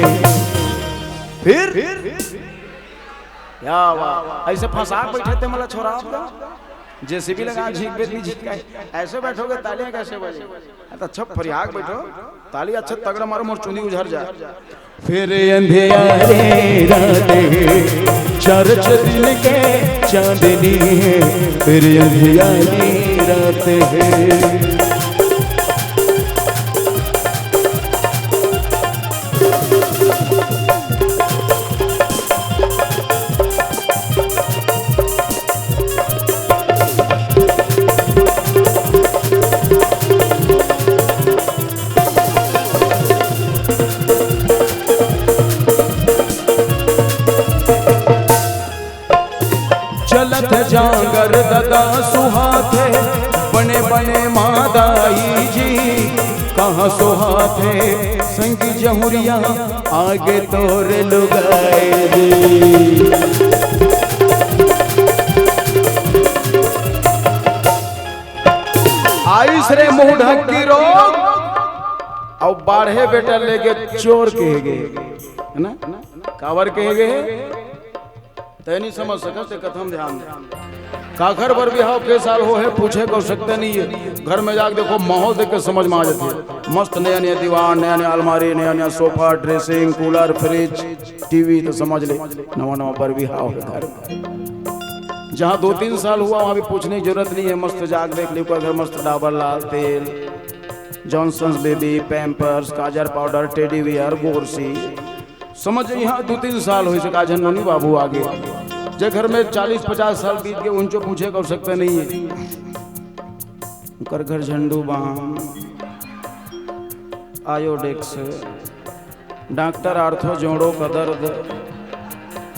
फिर क्या बात, अइसे फंसा के बइठे ते मोला छोरा आप तो। जेसीबी लगा, झींक बेत नहीं झींका। अइसे बइठोगे, तालियां कइसे बजे? अरे तो अच्छा फरिया के बइठो, ताली अच्छा तगड़ा मारो, मोर चुंदी उझर जाए। फिर अंधियारी रात हे, चार छ दिन के चांदनी हे, फिर अंधियारी रात हे। चलत जांगर ददा सुहाथे, बने बने माँ दाई जी, का कहाँ सोहाथे संगी जहुरिया, आगे तोरे लुगाई जी। आइस रे मुंह ढक्की रोग, अउ बाढ़े बेटा लेगे चोर कहे गे, है ना? काबर कहे गे? तैं नहीं समझ सकस, ते कथम ध्यान दे। काखर बर बिहाव के साल हो हे, पूछे के आवश्यकता नहीं है। घर में जाके देखो, माहौल देख के समझ में आ जाथे। मस्त नया नया दीवान, नया नया अलमारी, नया नया sofa, dressing, cooler, fridge, TV, तो समझ ले नवा नवा बर बिहाव हे घर में। जहाँ दो तीन साल हुआ, वहाँ भी पूछने की जरूरत नहीं है। मस्त जाके देख ले, ओकर घर मस्त डाबर लाल तेल, जॉनसन्स बेबी, पैम्पर्स, काजर पाउडर, टेडी बियर, गोरसी, समझ इहाँ दू तीन साल होइस का झन नोनी बाबू आगे। जे घर में चालीस पचास साल बीत गे, उनचो पूछे के आवश्यकता नहीं है। ओकर घर झंडू बाम, आयोडेक्स, डॉक्टर आर्थो जोड़ों का दर्द,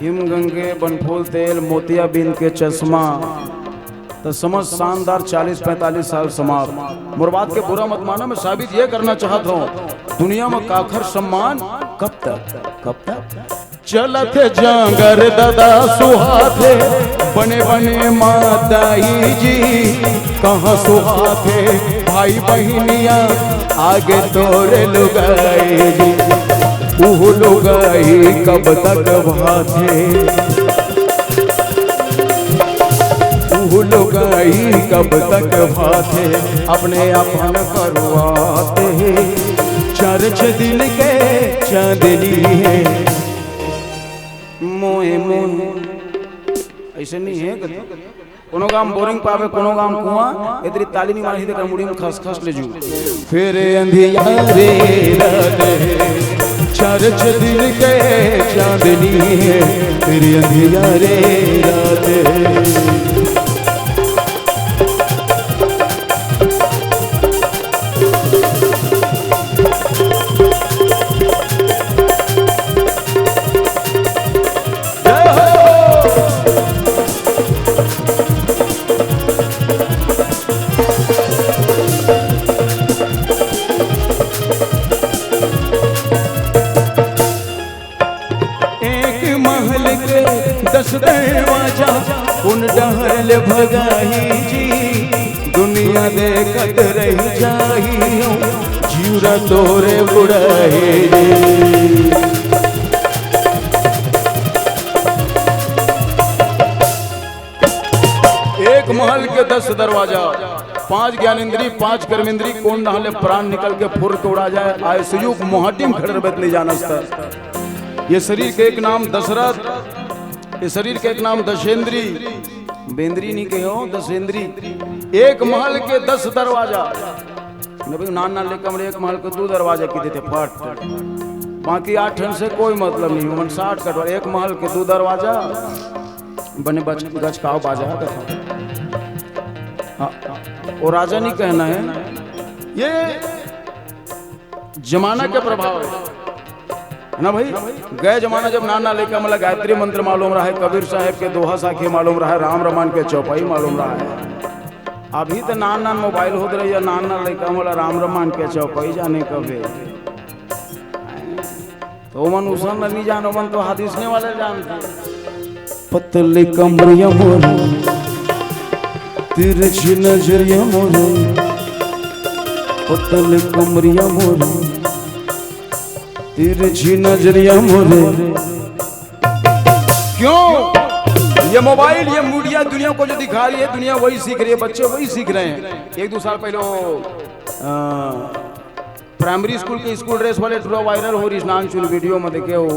हिम गंगे बनफूल तेल, मोतियाबिंद के चश्मा, त समझ शानदार चालीस पैंतालीस साल समाप्त। मोर बात के बुरा मत माना, मैं साबित ये करना चाहत हूँ, दुनिया में काखर सम्मान कब तक, कब तक? चलत जांगर ददा सुहाथे, बने बने माताई जी, कहाँ सुहाथे भाई बहिनिया, आगे तोरे लुगाई जी। उहु लुगाई कब तक भाथे, उहु लुगाई कब तक भाथे, अपने अपन करुआत हे, चार छह दिन के चांदनी हे। मोए मोए, ऐसे नहीं है कभी। कोनो गांव बोरिंग पावे, कोनो गांव कुआं, एतरी ताली नहीं मारी, तेकर मुड़ी में खस खस ले जू। फिर अंधियारे रात है, चार छह दिन के चांदनी है, फिर अंधियारे रात है। एक महल के दस दरवाजा, कोन डहर ले भगाही जी, दुनिया देखत रह जाही, जिउरा तोरे बुड़ाही जी। एक महल के दस दरवाजा, पांच ज्ञानेंद्री, पांच कर्मेंद्री, कोन डहर ले प्राण निकल के फुर के उड़ा जाए, आईसीयू के मोहाटी में खड़े रहबे त नहीं जानस त। ये शरीर के एक नाम दशरथ, ये शरीर के एक नाम दशेंद्री, बेंद्री नहीं कहे हो, दशेंद्री। एक महल के दस दरवाजा। न भाई, नान नान लइका मन एक महल के दू दरवाजा कहि देथे, फट। बाकी आठ ठन से कोई मतलब नहीं, ओमन शॉर्टकट वाले, एक महल के दू दरवाजा, बने बच-, गचकाव बाजा। हाँ, वो राजा नहीं कहना है, ये जमाना के प्रभाव है, है ना भाई? गए जमाना जब नान नान लइका मन ला गायत्री मंत्र मालूम रहे, कबीर साहब के दोहा साखी मालूम रहे, राम रामायण के चौपाई मालूम रहे। अभी तो नान नान मोबाइल होत रही है, नान नान लइका मन ला राम रामायण के चौपाई जाने कबे। तो ओमन उसन ला नहीं जानो, ओमन तो हाथ इसने वाले जानते। पतली कमरिया मोरे, तिरछी नजरिया मोरे, पतली कमरिया मोरे, तिरछी नजरिया मोरे। क्यों? ये मोबाइल, ये मीडिया दुनिया को जो दिखा रही है, दुनिया वही सीख रही है, बच्चे वही सीख रहे हैं। एक दो साल पहले वो, अ, प्राइमरी स्कूल के स्कूल ड्रेस वाले टुरा वायरल हो रही, नानचुन वीडियो में देखे हो।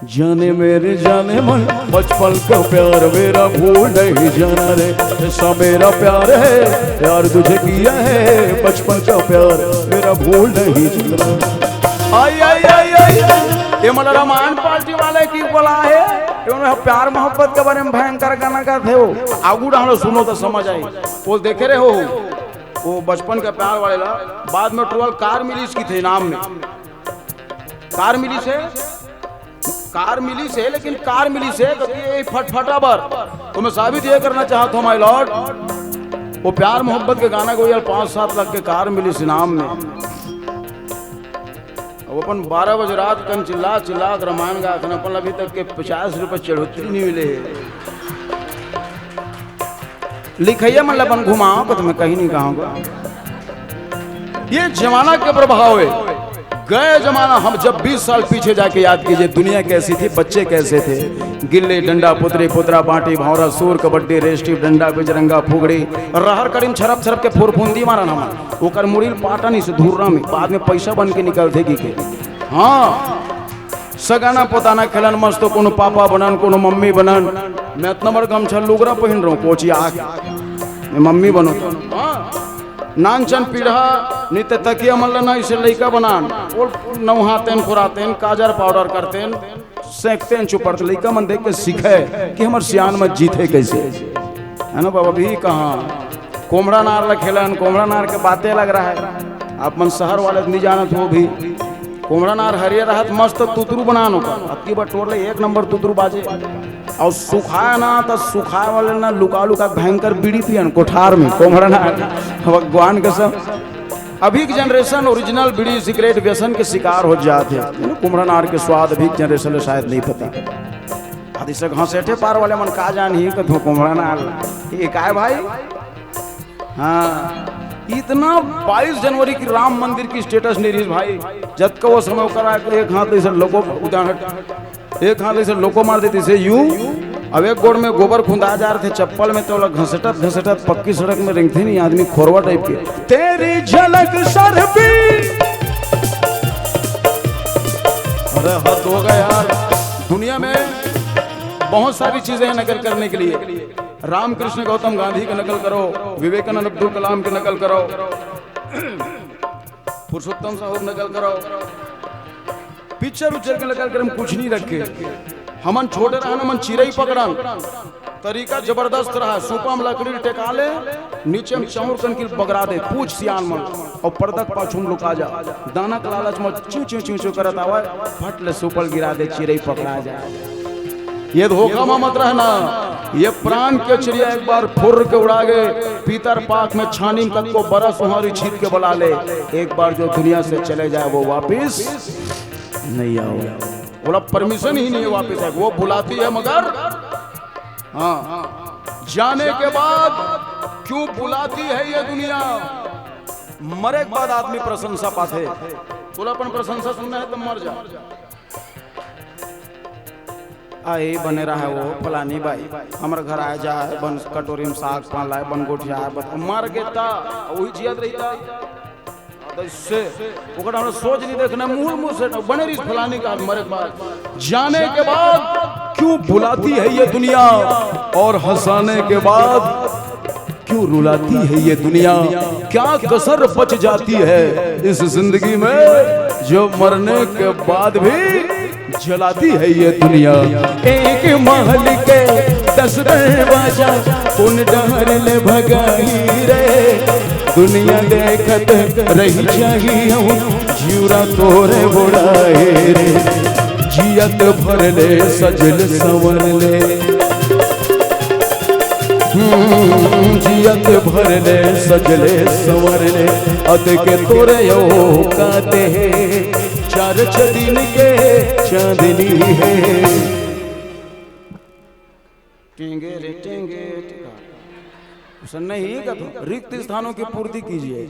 जाने मेरे जाने मन, बचपन का प्यार मेरा भूल नहीं जाना रे, ऐसा मेरा प्यार है, प्यार तुझे किया है, बचपन का प्यार मेरा भूल नहीं जाना। आई, आई, आई, आई, आई। ये मतलब रामायण पार्टी वाले की बोला है, ये उन्हें प्यार मोहब्बत के बारे में भयंकर गाना गाते हो। आगू डालो, सुनो तो समझ आई। वो देखे रहे हो, वो बचपन का प्यार वाले ला, बाद में ट्वेल्व कार मिली इसकी थे इनाम में। कार मिली से, कार मिली से, लेकिन कार मिली से कभी ये फटफटा बर। तो मैं साबित ये करना चाहता हूँ, माय लॉर्ड, वो प्यार मोहब्बत के गाना को यार पाँच सात लाख के कार मिली इनाम में। वो अपन बारह बजे रात कन चिल्ला चिल्ला के रामायण गाथन, अपन अभी तक के पचास रुपये चढ़ोतरी नहीं मिले हे। लिखइया मन ल अपन घुमाओ को तुम्हें कहीं नहीं कहाऊंगा। ये जमाना के प्रभाव है। गए जमाना, हम जब बीस साल पीछे जाके याद कीजिए, दुनिया कैसी थी, बच्चे कैसे थे। गिल्ली डंडा, पुतरी पुतरा, बांटी भौरा, सूर कबड्डी, रेस्टी डंडा, बिजरंगा फुगड़ी, रहर कड़ीम छरप छरप के फुरफुंदी मारन हमन। ओकर मुड़ी ल पाटन इसे धुर्रा में, बाद में पैसा बन के निकलथे की के। हाँ, सगाना पोताना खेलन मस्त, कोनो पापा बनन, कोनो मम्मी बनन। मैं इतना बड़ गमछा लुगरा पहिन रहूं, कोची आके मैं मम्मी बनो। हाँ, नानचन पीढ़ा, नित तकिया मन ल ना इसे लइका बनान, वो नौहातेन, खुरातेन, काजर पाउडर करतेन, सेंकतेन चुपड़त, लइका मन देख के सीखे कि हमर सियान में जीथे कैसे, है ना बाबा? भी कहाँ कोमड़ा नार ल खेलन, कोमड़ा नार के बातें अलग रहा है। आप मन शहर वाले नहीं जानत हो भी, कोमड़ा नार हरियर रहत मस्त तुतरू बनान ओकर, अबकी बार टोर ले एक नंबर तुतरू बाजे। और सुखाए ना, तो सुखाए वाले ना लुका लुका भयंकर बीड़ी पियन कोठार में, कोमड़ा नार। भगवान कसम, अभी के जनरेशन ओरिजिनल बीड़ी सिगरेट व्यसन के शिकार हो जात हे। कुमड़ा नार के स्वाद अभी के जनरेशन ल शायद नहीं पता। आदि से घसेटे पार वाले मन का जानही कथो कुमड़ा नार। ये काय भाई? हाँ, इतना बाईस जनवरी की राम मंदिर की स्टेटस नहीं रही भाई। जतका वो समय ओकर आके एक हाथ ऐसे लोगो उदाहरण, एक हाथ ऐसे लोको मार देती से यूं, अब एक गोड़ में गोबर खुंदा जा रहे थे चप्पल में, तो ओला घसटत घसटत पक्की सड़क में रेंगथे नहीं आदमी, खोरवा टाइप के। तेरी झलक सर भी। अरे हद हो गया यार, दुनिया में बहुत सारी चीजें हैं नकल करने के लिए। रामकृष्ण गौतम गांधी की नकल करो, विवेकानंद अब्दुल कलाम की नकल करो, पुरुषोत्तम साहू की नकल करो। पिक्चर उच्चर के नकल करे में कुछ नहीं रखे। हमन छोटे रहन, हमन चिरई पकड़न, तरीका जबरदस्त रहा। सूपा में लकड़ी टेका ले, नीचे में चाउर कनकी बगरा दे, पूछ सियान मन, और पर्दा के पाछू में लुका जा। दाना के लालच में चू चू चू चू करत आवे, फट ले सूपल गिरा दे, चिरई पकड़ा जाए। ये धोखा में मत रहना। ये प्राण के चिड़िया एक बार फुर्र के उड़ा गए, पीतर पाक में छानी में तक को बरस वहां रिछित के बुला ले, एक बार जो दुनिया से चले जाए वो वापिस नहीं आओ। बोला परमिशन ही नहीं है वापिस आए, वो बुलाती है मगर, हाँ, जाने के बाद क्यों बुलाती है ये दुनिया? मरे के बाद आदमी प्रशंसा पाथे। बोला अपन प्रशंसा सुनना है तो मर जा। आई बने रहा वो फलानी बाई, हमर घर आए जाए, बन कटोरी में साग पान लाए, बन गोठिया आए, बत-, मर गे ता, वही जियत रही ता। तो इससे ओकर हमरा सोच नहीं देखना, मुंह मुंह से बने रही फलानी का मरे के बाद। जाने के बाद क्यों बुलाती है ये दुनिया और हंसाने के बाद क्यों रुलाती है ये दुनिया? क्या कसर बच जाती है इस जिंदगी में जो मरने के बाद भी जलाती है ये दुनिया? एक महल के दस दरवाजा, कौन डहर ले भगाई रे? दुनिया देखत रही जाही हम, जिउरा तोरे बुढ़ाए रे। जियत भर ले सजल संवर ले, हम्म, जियत भर ले सजले संवर ले, अद के तोरे औकात है, चार छ दिन के चांदनी है। टेंगे रे टेंगे, टेंगा। उसन नहीं का तो रिक्त स्थानों की पूर्ति कीजिए।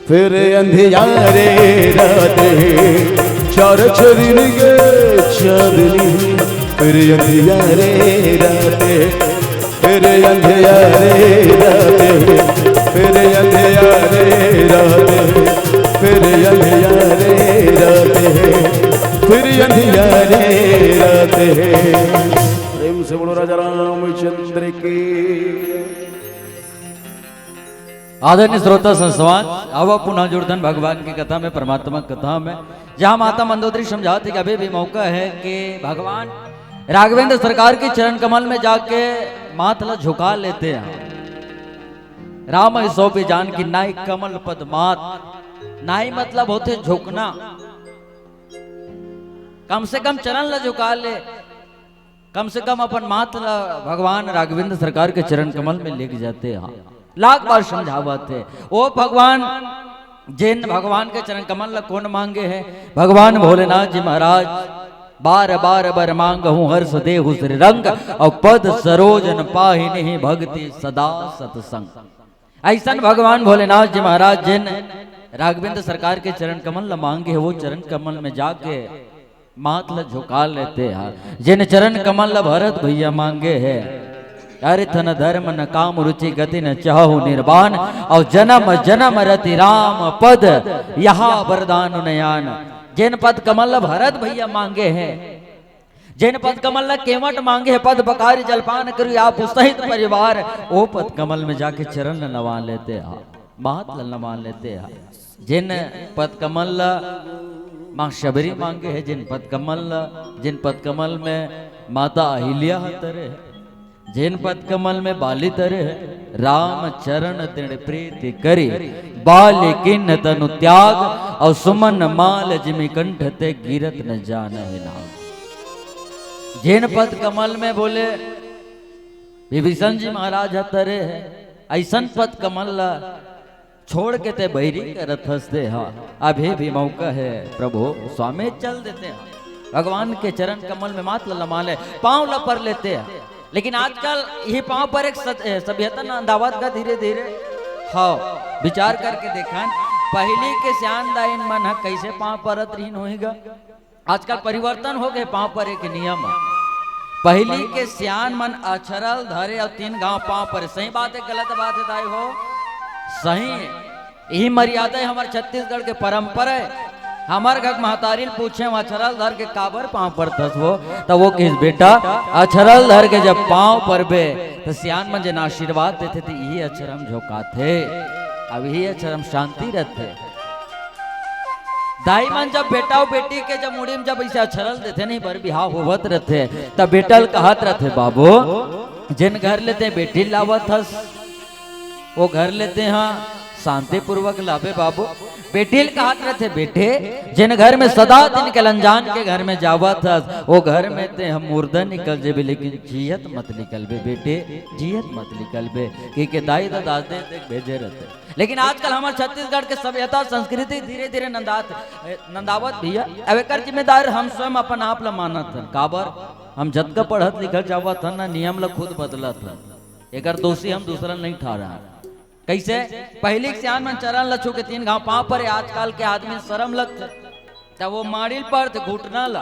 फिर अंधियारे रात है, चार छ दिन के चांदनी, फिर अंधियारे रात है, फिर अंधियारे रात है, फिर अंधियारे रात है, फिर अंधियारे रात है, फिर अंधियारे रात है। प्रेम से बोलो राजा रामचंद्र की। आदरणीय श्रोता संस्थान, आवा पुनः जुड़थन भगवान की कथा में, परमात्मा की कथा में, जहाँ माता मंदोदरी समझाती कि अभी भी मौका है कि भगवान राघवेंद्र सरकार के चरण कमल में जाके माथ ला झुका लेते हैं। राम सो भी जान की नाई कमल पद माथ, नाई मतलब होते झुकना, कम से कम चरण ला झुका ले, कम से कम अपन माथ ला भगवान राघवेंद्र सरकार के चरण कमल में लेके जाते हैं। लाख बार समझावत है, ओ भगवान, जेन भगवान के चरण कमल ला कोन मांगे हे? भगवान भोलेनाथ जी महाराज, बार बार बर मांगहूं हर्ष देहु श्री रंग, अउ पद सरोजन पाहि नहीं भक्ति सदा सतसंग। अइसन भगवान भोलेनाथ जी महाराज जेन राघवेंद्र सरकार के चरण कमल ला मांगे हे, वो चरण कमल में जाके माथ ला झुका लेते हा। जेन चरण कमल ला भरत भैया मांगे हे, अरे, तन धर्म न काम रुचि गति न चाहु निर्वाण, अउ जन्म जन्म रति राम पद यहा वरदान नयान। जेन पद कमल ला भरत भैया मांगे हे, जेन पद कमल ला केवट मांगे हे, पद पखारी जलपान करी आप सहित परिवार, ओ पद कमल में जाके चरण ला नवा लेते हा, माथ ला नवा लेते हा। जेन पद कमल ला माँ शबरी मांगे हे, जेन पद कमल ला, जेन पद कमल में माता अहिल्या ह तरे हे, जेन पद कमल में बाली तरे हे, राम चरण तृण प्रीति करी, बाली किन्न तनु त्याग, अउ सुमन माल जिमि कंठ ते गिरत न जानहि नाग। जेन पद कमल में बोले विभीषण जी महाराज ह तरे हे, अइसन पद कमल ला छोड़ के ते बैरी करत हस ते हा। अभी भी मौका हे प्रभु, स्वामी चल देते हा। भगवान के चरण कमल में माथ ला लमा ले, पाँव ला पर लेते हा। लेकिन आजकल ये पाँव पर एक सत-, ए, सभ्यता नंदावत गा धीरे धीरे। हाँ, विचार करके देखन, पहिली के सियान दाईन मन ह कइसे पाँव परत रहिन होही गा। आजकल परिवर्तन हो गे पाँव परे के नियम। पहिली के सियान मन अछरल धरे अउ तीन घांव पाँव परे। सही बात हे, गलत बात हे दाई हो? सही हे। यही मर्यादा हे हमर छत्तीसगढ़ के परंपरा हे। हमर घर महतारी ल पूछे, "अछरल धर के काबर पाँव परथस वो?" त वो कहिस, "बेटा, अछरल धर के जब पाँव परबे, त सियान मन जेन आशीर्वाद देथे, त यही अछरम झोंकाथे। अब यही अछरम शांति रथे।" दाई मन जब बेटा अउ बेटी के जब मुड़ी में जब अइसे अछरल देथे, नहीं, बर बिहाव होवत रथे, तब बेटा ल कहत रथे, "बाबू, जेन घर ले ते बेटी लावत हस, वो घर ले ते हा शांतिपूर्वक लाबे बाबू।" बेटी ल कहत रथे, "बेटे, जेन घर में सदा दिन के लंजान के घर में जावत हस, वो घर में ते हम मुर्दा निकल जेबे, लेकिन जियत मत निकलबे बेटे, जियत मत निकलबे।" कहिके दाई ददा दे दे भेजे रथे। लेकिन आजकल हमर छत्तीसगढ़ के सभ्यता संस्कृति धीरे-धीरे नंदात, ए, नंदावत भैया। अब एकर जिम्मेदार हम स्वयं अपन आप ल मानत हन। काबर? हम जतका पढ़त लिखत जावत हन ना, नियम ल खुद बदलत हन। एकर दोषी हम दूसरा ल नहीं ठहरान। कइसे? पहिली के सियान मन चरण ल छू के तीन घांव पाँव परे, आजकल के आदमी ल शरम लगथे, त वो माड़ी ल परथे घुटना ल।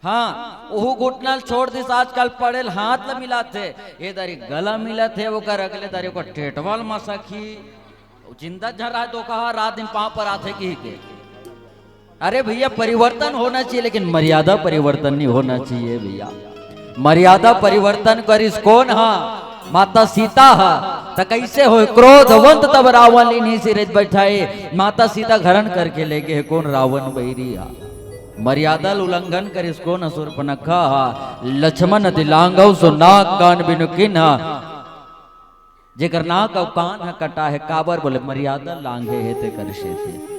हाँ, ओहू घुटना ल छोड़ दिस, आजकल पड़े ल हाथ ल मिलाथे, ए दारी गला मिलत हे, ओकर अगले दारी ओकर टेटवा ल मसकही। जिंदा झन रहे तो कहा रात दिन पाँव पराथे कहिके। अरे भैया, परिवर्तन होना चाहिए, लेकिन मर्यादा परिवर्तन नहीं होना चाहिए भैया। मर्यादा परिवर्तन करिस कोन हा? माता सीता हा। त कइसे होय? क्रोधवंत तब रावण लीन्ही सिरहि बैठाए। माता सीता क हरण करके ले गे हे कोन? रावण बैरी हा। मर्यादा ल उल्लंघन करिस कोन? सूर्पनखा हा। लक्ष्मण अति लांघव सो नाक कान बिनु कीन्हा। जेकर नाक अउ कान ह कटा हे, काबर? बोले मर्यादा लांघे हे तेकर सेती।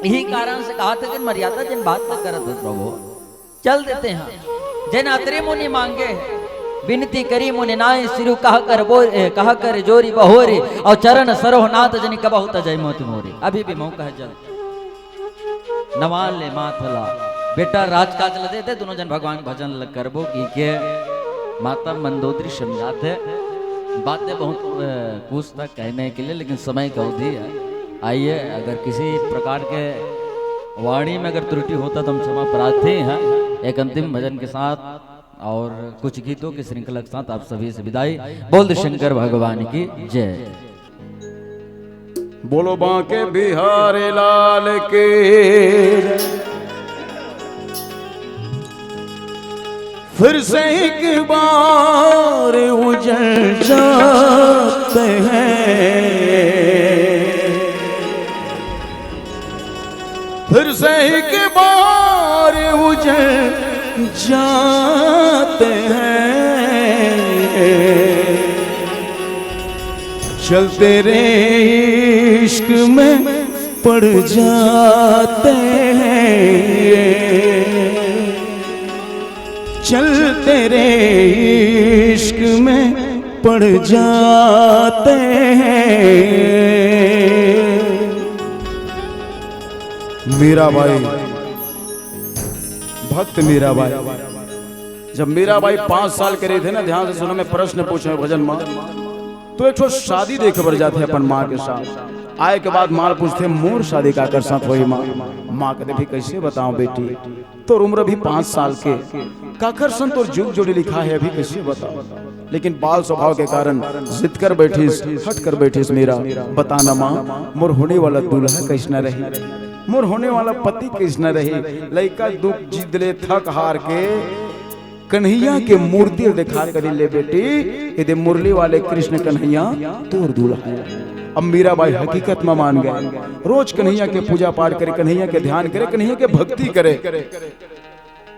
यही कारण से कहाथे, जेन मर्यादा जेन बात ल करत हो प्रभु, चल देते हैं। जेन अत्रि मुनि मांगे हे, बिनती करी मुनि नाई, सिरु कह कर बोर, ए, कह कर जोरी बहोरी, अउ चरण सरोह नाथ जनि कबहु तजै मोति मोरी। अभी भी मौका हे, जल्द नवा ले माथ ला। बेटा राजकाज ला दे दे, दोनों जन भगवान भजन ला करबो कहिके माता मंदोदरी समझाथे। बातें बहुत, अ, कुछ था कहने के लिए, लेकिन समय का अवधि है। आइए, अगर किसी प्रकार के वाणी में अगर त्रुटि होता तो हम क्षमा प्रार्थी हैं। एक अंतिम भजन के साथ और कुछ गीतों की श्रृंखला के साथ आप सभी से विदाई। बोल दे शंकर भगवान की जय। बोलो बांके बिहारी लाल की। फिर से एक बार उजड़ जाते हैं, फिर से एक बार उजड़ जाते हैं। चल तेरे इश्क में पड़ जाते हैं, चल तेरे इश्क में पड़ जाते हैं। मीराबाई, भक्त मीराबाई। जब मीराबाई पांच साल के रहिथे ना, ध्यान से सुनो, मैं प्रश्न पूछे भजन में, तो एक ठो शादी देखे बर जाथे अपन माँ के साथ। आए के बाद माँ पूछथे, "मोर शादी काकर साथ होही माँ?" माँ कथे, "भी कैसे बताओ बेटी, तोर उम्र भी पांच साल के, काकर सन तोर जुग जोड़ी लिखा है, अभी कैसे बताओ?" लेकिन बाल स्वभाव के कारण जिद कर बैठिस, हट कर बैठिस मीरा। "बता ना माँ, मोर होने वाला दूल्हा कैसना रही, मोर होने वाला पति कैसना रही?" लइका दुख जिद ले थक हार के कन्हैया के मूर्ति ल दिखा कर, "ले बेटी, ये दे मुरली वाले कृष्ण कन्हैया तोर दूल्हा है।" अब मीराबाई हकीकत में मान गए, रोज कन्हैया के पूजा पाठ करे, कन्हैया के ध्यान करे, कन्हैया के भक्ति करे।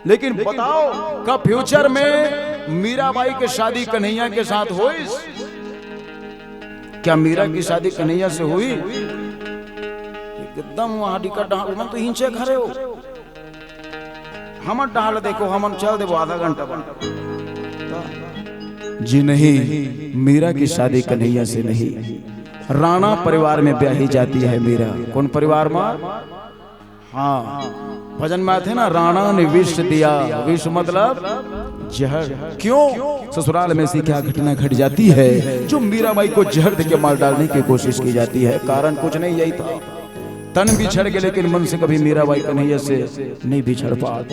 लेकिन बताओ, का फ्यूचर में मीराबाई के शादी कन्हैया के साथ होइस? क्या मीरा की शादी कन्हैया से हुई? एकदम वहां डिका डहाल, उमन तो हिंचे खड़े हो। हमर डहाल देखो, हमन चल देबो आधा घंटा बाद। जी नहीं, मीरा की शादी कन्हैया से नहीं। राणा परिवार में ब्याही जाती है मीरा। कौन परिवार में? हाँ, भजन में आथे ना, "राणा ने विष दिया।" विष मतलब जहर। क्यों? ससुराल में ऐसी क्या घटना घट जाती है जो मीराबाई को जहर देके मार डालने की कोशिश की जाती है? कारण कुछ नहीं, यही था, तन बिछड़ गए, लेकिन मन से कभी मीराबाई कन्हैया से नहीं बिछड़ पात।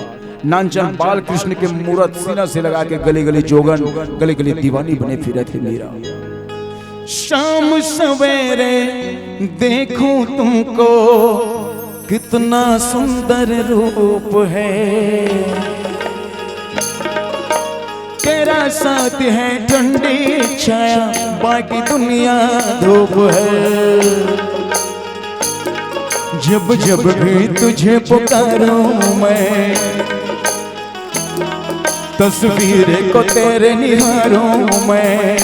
नानचन बाल कृष्ण के मूरत सीना से लगा के गली गली जोगन, गली गली दीवानी बने फिरत हे मीरा। शाम सवेरे देखूं तुमको, कितना सुंदर रूप है। तेरा साथ है ठंडी छाया, बाकी दुनिया धूप है। जब जब भी तुझे पुकारूं मैं, तस्वीर को तेरे निहारूं मैं।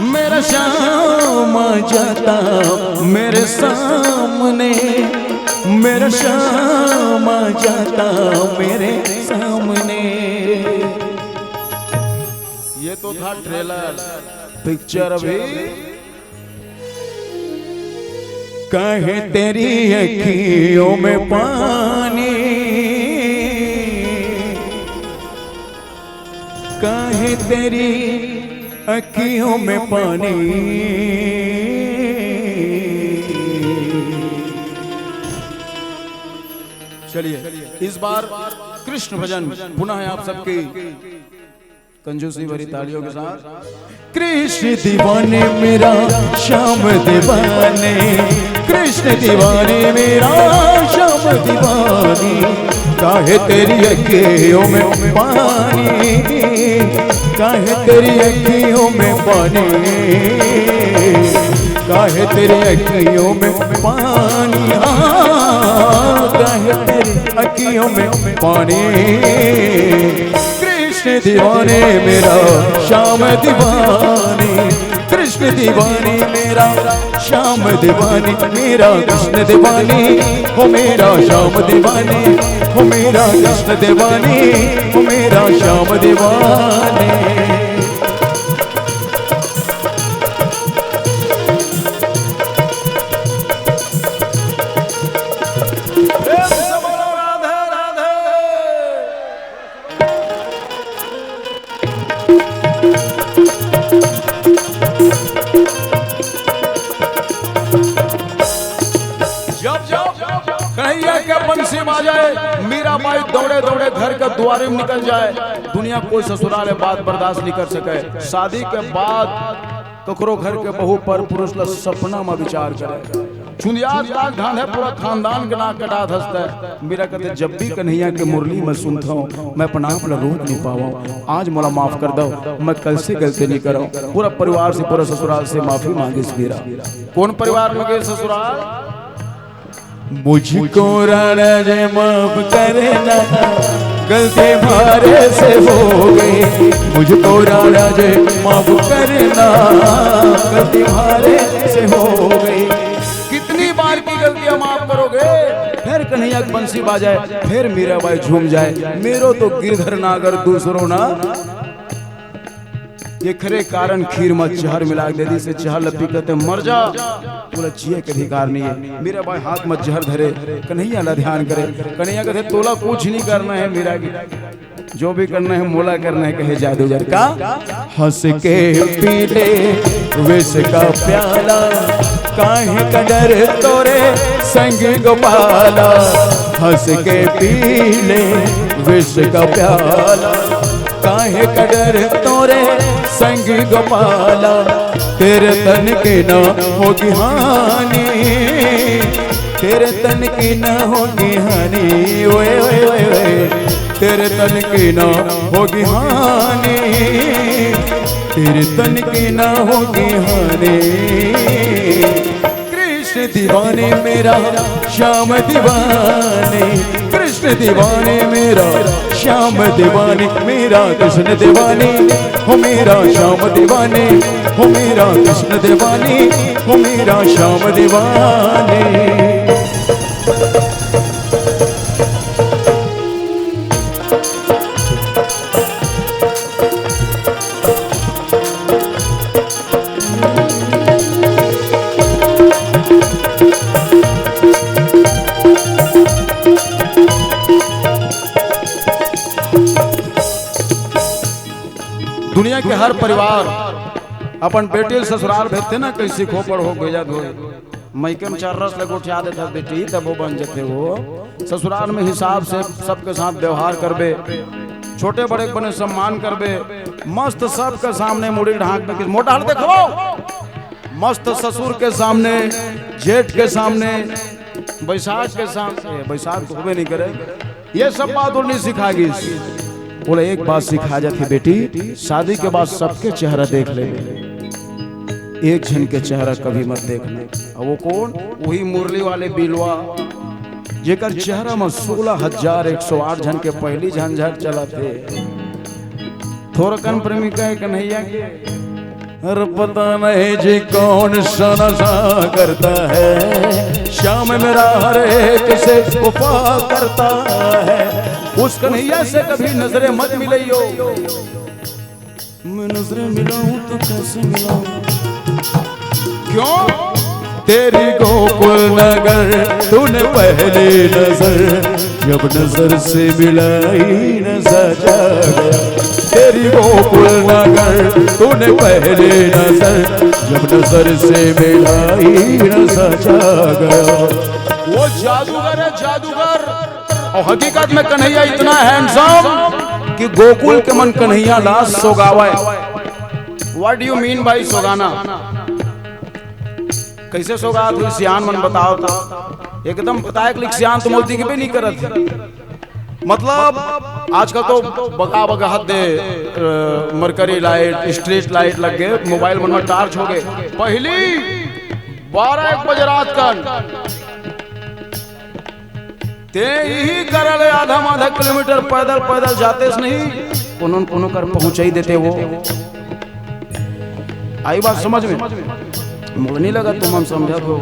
मेरा शाम आ जाता मेरे सामने, मेरा शाम आ जाता मेरे सामने। ये तो था ट्रेलर, पिक्चर अभी। काहे तेरी अखियों में पानी, काहे तेरी अखियों में पानी। चलिए, इस बार कृष्ण भजन पुनः है आप सबकी कंजूसी भरी तालियों के साथ। कृष्ण दीवाने मेरा, श्याम दीवाने, कृष्ण दीवाने मेरा, श्याम दीवाने। काहे तेरी अखियों में पानी, काहे तेरी अखियों में पानी, काहे तेरी अखियों में पानी, हाँ, काहे तेरी अखियों में पानी। कृष्ण दीवाने मेरा, श्याम दीवाने, कृष्ण दीवाने मेरा, श्याम दीवाने मेरा, कृष्ण दीवाने, हो मेरा श्याम दीवाने, हो मेरा कृष्ण दीवाने, हो मेरा श्याम दीवाने। प्रेम से बोलो राधे राधे। जब जब कन्हैया के बंसी बाजे, मीराबाई दौड़े दौड़े घर के दुआरे में निकल जाए। दुनिया कोई ससुराल है, बात बर्दाश्त नहीं कर सके। शादी के बाद ककरो घर के बहू पर पुरुष ला सपना में विचार करे। चुंदियात नाक धांधे, पूरा खानदान के नाक कटा धसते। मीरा कहते, "जब भी कन्हैया के मुरली में सुनता हूँ, मैं अपना आप ला रोक नहीं पावा। आज मोला माफ कर दो, मैं कल से गलती नहीं करूँ।" पूरा परिवार से, पूरा ससुराल से माफी मांगिस मीरा। कौन परिवार में गए ससुराल? मुझको राणा जी माफ करना, गलती म्हारे से हो गई। मुझको राणा जी माफ करना, गलती म्हारे से हो गई। कितनी बार की गलतियां माफ करोगे? फिर कन्हैया की बंसी बाजाए, फिर मीराबाई झूम जाए। मेरो तो गिरधर नागर दूसरो ना। एखरे कारण खीर म जहर मिला के दे दिस, जहर ल पी के ते मर जा, तोला जिए के अधिकार नहीं है। मीराबाई हाथ म जहर धरे, कन्हैया ला ध्यान करे। कन्हैया कथे, "तोला कुछ नहीं करना है मीरा के, जो भी करना है मोला करना है," कहे जादूगर। का? "हंस के पी ले विष का प्याला, काहे का डर तोरे संग गोपाला। हंस के पी ले विष का प्याला, काहे का डर तोरे संग गोपाला। तेरे तन के ना होगी हानि, तेरे तन की ना होगी हानि, ओए ओए ओए ओए, तेरे तन की ना होगी हानि, तेरे तन की ना होगी हानि।" कृष्ण दीवाने मेरा, श्याम दीवाने, कृष्ण दीवाने मेरा, श्याम दीवाने मेरा, कृष्ण दीवाने हो मेरा, श्याम दीवाने हो मेरा, कृष्ण दीवाने हो मेरा, श्याम दीवाने। दुनिया के हर परिवार अपन बेटी ल ससुराल भेजथे ना, कइसे खोपड़ हो भेजत होही। मइके म चर्रस ले गोठिया देथे बेटी, तब वो बन जथे वो। ससुराल में हिसाब से सबके साथ व्यवहार करबे, छोटे बड़े के बने सम्मान करबे, मस्त सबके सामने मुड़ी ढांक के मोटा हल देखबो, मस्त ससुर के सामने, जेठ के सामने, बैसाख के सामने, ए, बैसाख तो होबे नहीं करे, ये सब बात ओला नहीं सिखा गिस। ओला एक बात सिखा जाथे, "बेटी, शादी के बाद सबके चेहरा देख ले, एक झन के चेहरा कभी मत देखना।" अब वो कौन? वही मुरली वाले बिलवा, जेकर चेहरा में सोलह हजार एक सौ आठ झन के पहली झंझट चलत हे। थोरकन प्रेमिका हे कन्हैया के। अरे पता नहीं जी कौन सा नशा करता है, श्याम मेरा हर एक से वफा करता है। उस कन्हैया से कभी नजरें मत मिलइयो। मैं नजरें मिलाऊं तो कैसे मिलाऊं? क्यों? तेरी गोकुल नगर तूने पहली नजर, जब नजर से मिलाई नशा जा गया। तेरी गोकुल नगर तूने पहली नजर, जब नजर से मिलाई नशा जा गया। वो जादूगर है, जादूगर। और हकीकत में कन्हैया इतना हैंडसम कि गोकुल के मन कन्हैया ला सोगावय। What do you mean by सोगाना? कैसे सोगात हुई, सियान मन बताओ तो। एकदम बताए के लिख सियान तो मोल दिखबे नहीं करत है। मतलब आजकल तो बगा बगा हद दे, अ, मरकरी लाइट, स्ट्रीट लाइट लग गए, मोबाइल मन में टार्च हो गए। पहली बारह एक बजे रात कन ते इही करा ले आधा आधा किलोमीटर पैदल पैदल जातेस नहीं, कोनो न कोनो कर पहुंचाई देते वो। आई बात समझ में? मोला नहीं लगा तुमन समझत हो,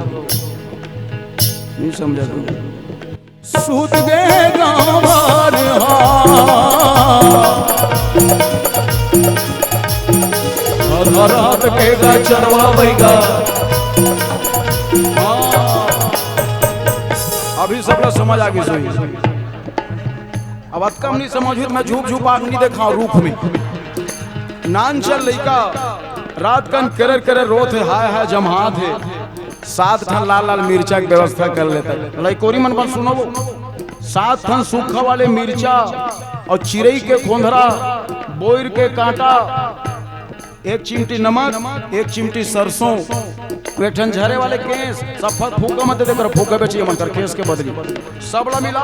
नहीं समझत हो। सूत गए गाँव भर, हाँ। आधा रात के गा चरवा बैगा। हाँ। अभी सबला समझ आ गई सोई। अब अतका हम नहीं समझ हुई, मैं झूप झूप आग नहीं देखा रूख में। नान चल लइका रात कन केरर केरर रोत हे, हाय हाय जमहात हे। सात ठन लाल लाल मिर्चा के व्यवस्था कर लेता। लइकोरी मन बन सुनो वो। सात ठन सूखा वाले मिर्चा और चिरई के खोंधरा, बोइर के कांटा, एक चिमटी नमक, एक चिमटी सरसों, एक ठन झरे वाले केस, सब फल फूका मत दे कर फूका बेचिए मन कर केस के बदली। सबला मिला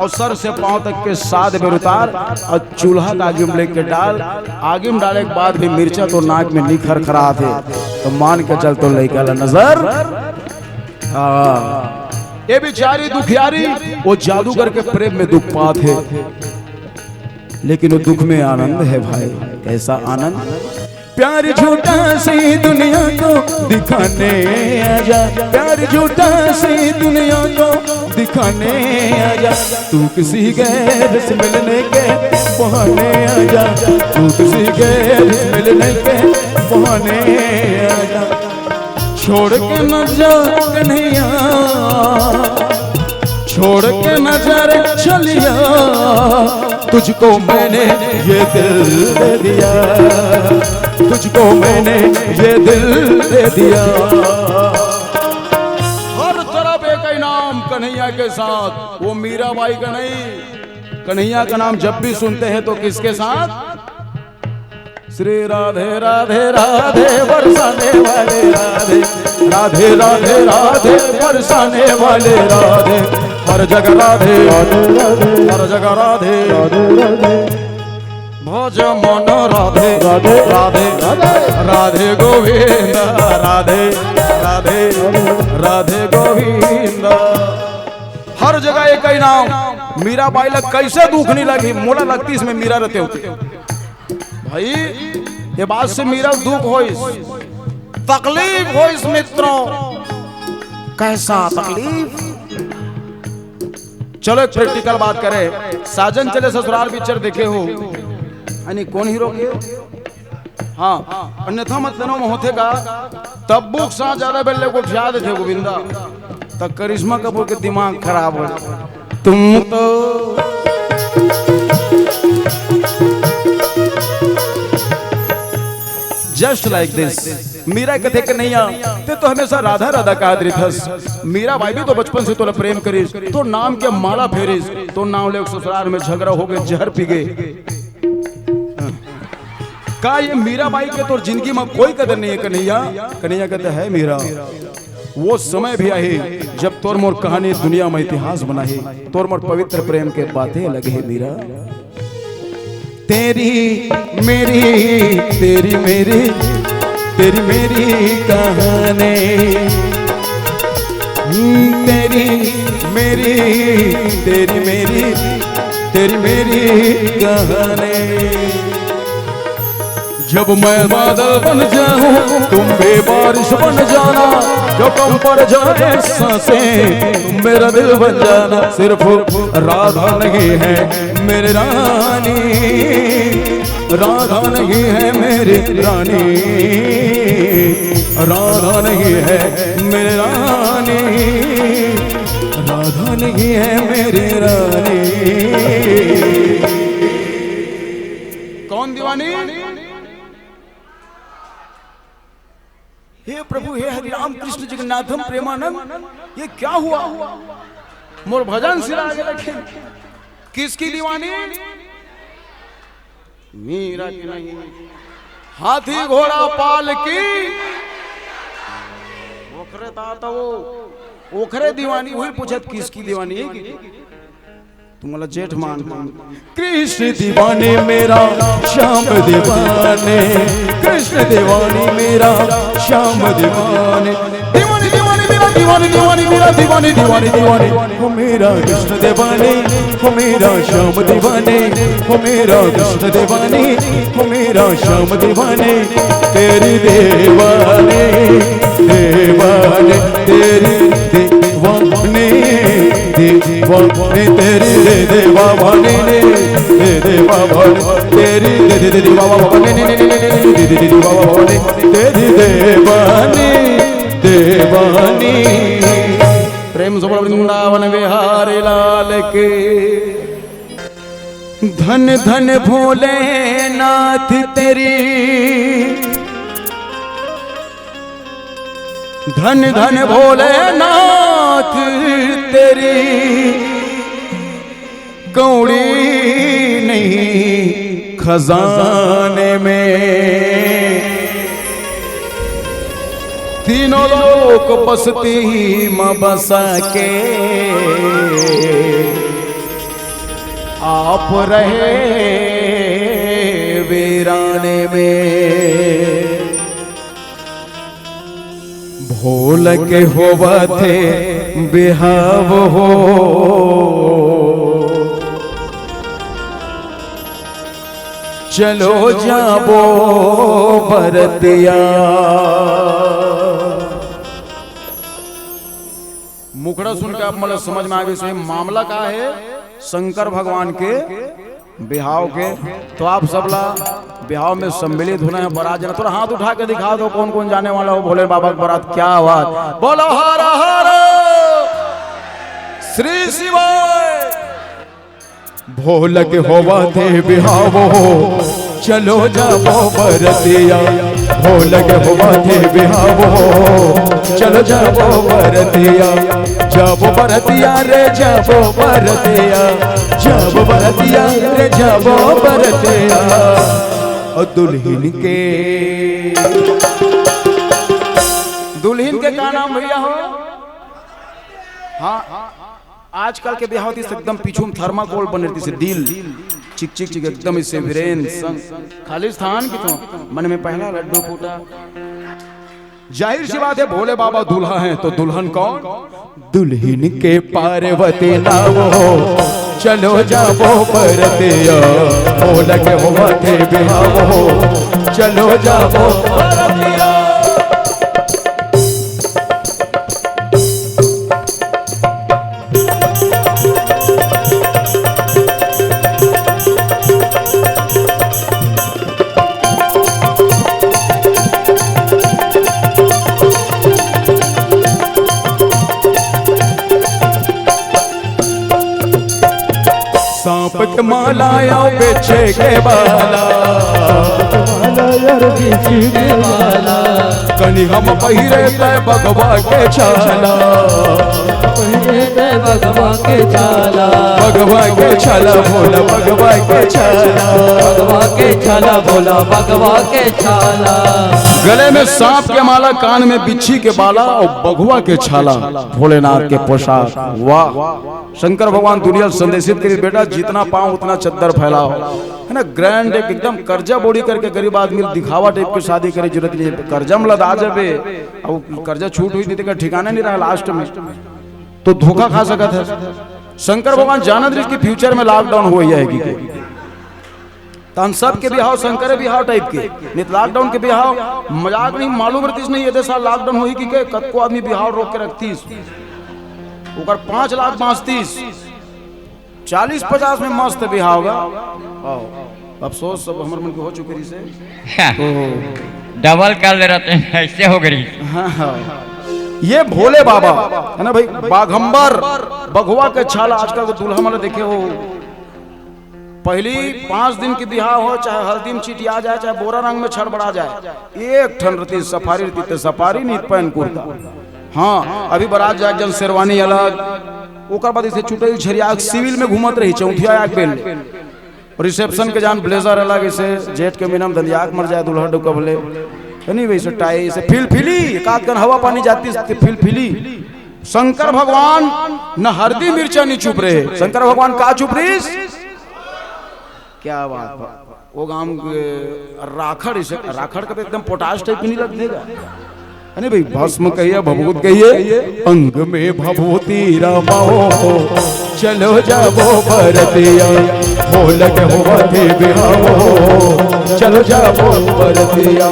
और सर से पांव तक के सात बेर उतार और चूल्हा के आगी में लेके डाल। आगी में डाले के बाद भी मिर्चा तो नाक में नहीं खरखरात हे, तो मान के चल तो लइका ला नजर। हाँ, ये बेचारी दुखियारी वो जादूगर के प्रेम में दुख पात हे, लेकिन वो दुख में आनंद है भाई। कैसा आनंद? प्यार झूठा सही दुनिया को दिखाने आजा, प्यार झूठा सही दुनिया को दिखाने आजा, तू किसी गैर से मिलने के बहाने आजा, तू किसी गैर से मिलने के बहाने आजा। छोड़ के न जा कन्हैया, छोड़ के न जा रे छलिया, तुझको मैंने ये दिल दे दिया, तुझको मैंने ये दिल दे दिया। हर तरफ एक ही नाम कन्हैया के साथ, वो मीराबाई का नहीं। कन्हैया का नाम जब भी सुनते हैं तो किसके साथ? श्री राधे राधे राधे, बरसाने वाले राधे, राधे राधे राधे, बरसाने वाले राधे। हर जगह राधे, हर जगह राधे। भज मन राधे, राधे राधे, राधे गोविंद, राधे राधे, राधे गोविंद। हर जगह एक ही नाम। मीराबाई ला कैसे दुख नहीं लगी? मोला लगती इसमें मीरा रहते होते। भाई, ये बात से मीरा दुख होइस, तकलीफ होइस मित्रों। कैसा तकलीफ? चलो, एक प्रैक्टिकल बात करें। साजन चले ससुराल पिक्चर देखे हो? यानी कौन हीरो के? हाँ, अन्यथा मत देनो मोहथे का। तब्बू के साथ ज्यादा बेले को ठिया देथे गोविंदा। त करिश्मा कपूर के दिमाग खराब हो जाए। तुम तो जस्ट लाइक दिस। मीरा कथे के नहीं आ, ते तो हमेशा राधा राधा कहा रिथस। मीरा बाई भी तो बचपन से तोला प्रेम करिस, तो नाम के माला फेरिस, तो नाम ले ससुराल में झगड़ा हो गए, जहर पी गए। का ये मीरा बाई के तोर जिंदगी में कोई कदर नहीं है कन्हैया? कन्हैया कहते है मीरा, वो समय भी आही जब तोर मोर कहानी दुनिया में इतिहास बनाही, तोर मोर पवित्र प्रेम के बातें अलग है मीरा। तेरी मेरी, तेरी मेरी, तेरी मेरी कहानी। हम्म, तेरी मेरी, तेरी मेरी, तेरी मेरी कहानी। जब मैं बादल बन जाऊं, तुम भी बारिश बन जाना। जो कम पड़ जाए सांसें, तुम मेरा दिल बन जाना। सिर्फ राधा नहीं है मेरी रानी, राधा नहीं है मेरी रानी, राधा नहीं है मेरी रानी, राधा नहीं है मेरी रानी। कौन दीवानी? हे प्रभु, हे हरि राम कृष्ण जगन्नाथम प्रेमानंद, ये क्या हुआ? मोर भजन सिरा के रखे। किसकी दीवानी? मीरा की नहीं, हाथी घोड़ा पाल की। ओखरे ता तो वो, ओखरे दीवानी, वही पूछत किसकी दीवानी है कि? तुम्हारा जेठ मान। कृष्ण दीवाने मेरा, श्याम दीवाने। कृष्ण दीवाने मेरा, श्याम दीवाने। दीवानी दीवानी मेरा, दीवानी दीवानी मेरा, दीवानी दीवानी दीवानी। हो मेरा कृष्ण दीवाने, हो मेरा श्याम दीवाने, हो मेरा कृष्ण दीवाने, हो मेरा श्याम दीवाने। तेरी दीवाने, दीवाने, तेरी दीवाने, दीवाने, तेरी दीवाने, दीवाने, तेरी दीवाने, तेरी दीवाने, दीवाने। प्रेम से बोल वृंदावन बिहारी लाल की। धन धन भोलेनाथ तेरी, धन धन भोलेनाथ तेरी, कौड़ी नहीं खजाने में। तीनों लोक बसती म बसा के आप रहे वीराने में। भोल के होवथे बिहाव हो, चलो जाबो बरतिया। मुखड़ा सुन के आप मन ल समझ में आ गे, सही मामला का हे शंकर भगवान के बिहाव के। तो आप सब ला बिहाव में सम्मिलित होना हे। बारात जाना, थोड़ा हाथ उठा के दिखा दो, कौन कौन जाने वाला हो भोले बाबा के बारात। क्या बात, बोलो हर हर श्री शिवाय। भोलक होवा थे बिहाव हो, चलो जाबो बरतिया। भोलक होवा थे बिहाव हो, चलो जाबो बरतिया। जाबो बरतिया रे, जाबो बरतिया। जाबो बरतिया रे, जाबो बरतिया। और दुल्हन के, दुल्हन के का नाम भैया हो? हाँ, आजकल के बिहाव दिस एकदम पीछू में थर्माकोल बने रहिस, दिल चिक चिक चिक एकदम इसे वीरेन संग खालिस्तान की तो मन में पहला लड्डू फूटा। जाहिर सी बात है, भोले बाबा दूल्हा हैं तो दुल्हन कौन? दुल्हन के पार्वती नाव हो, चलो जाबो बरतिया। भोलक होवा थे बिहाव हो, चलो जाबो बरतिया। सांप के माला या बिच्छी के बाला। माला या बिच्छी के बाला। कनी हम पहिरे तय बघवा के छाला। पहिरे तय बघवा के छाला। बघवा के छाला भोला, बघवा के छाला। बघवा के छाला भोला, बघवा के छाला। गले में सांप के माला, कान में बिच्छी के बाला और बघवा के छाला। भोलेनाथ के पोशाक, वाह। शंकर भगवान दुनिया ल संदेशित करिस, बेटा जितना पाओ उतना चद्दर फैलाओ, है ना। ग्रैंड एक एकदम कर्जा बोड़ी करके गरीब आदमी ल दिखावा टाइप के शादी करे जरूरत नहीं है। कर्जा में लदा जबे, अब कर्जा छूट होही नहीं तो ठिकाना नहीं रहा लास्ट में, तो धोखा खा सकत हे। शंकर भगवान जानत रहिस कि फ्यूचर में लॉकडाउन होही कि। तहन सबके बिहाव शंकरे बिहाव टाइप के, नहीं तो लॉकडाउन के बिहाव मजाक नहीं, मालूम रहतिस नहीं, एदे साल लॉकडाउन होही कि के, कतको आदमी बिहाव रोक के रखतिस, ओकर पाँच लाख बाँचतिस, चालीस पचास में मस्त बिहाव गा। आओ, अफसोस सब हमर मन के हो चुके रहिस हे। तो डबल कर ले रहते हैं, ऐसे हो गई। हाँ, हाँ। ये भोले बाबा है ना भाई, बाघंबर, बघवा के छाला। आजकल के दूल्हा मन ल देखे हो, पहली पाँच दिन के बिहाव हो, चाहे हल्दी में चिटिया जाए, चाहे बोरा रंग में छड़बड़ा जाए, एक ठन रहितिस सफारी, रहितिस ते सफारी, नहीं पैंट कुर्ता। हाँ, अभी बारात जाए जन शेरवानी अलग, ओकर बाद इसे चुटई झरिया सिविल में घूमत रही, चौथिया आग बेल ले। रिसेप्शन के जान ब्लेजर अलग, इसे जेठ के महीना में धंधिया के मर जाए दूल्हा डुका भले, है नहीं वैसे टाई से फिलफिली, एक आध कन हवा पानी जातिस ते फिलफिली। शंकर भगवान न हरदी मिर्चा नहीं चुप रहे, शंकर भगवान का चुप रहिस? क्या बात बा। वो गांव के राखड़, इसे राखड़ का भी एकदम पोटाश टाइप नहीं लगते गा? अरे भाई, भस्म कहिए, भभूत कहिए, अंग में भभूति रमाओ, चलो जाबो बरतिया, भोलक होवा थे बिहाव, चलो जाबो बरतिया।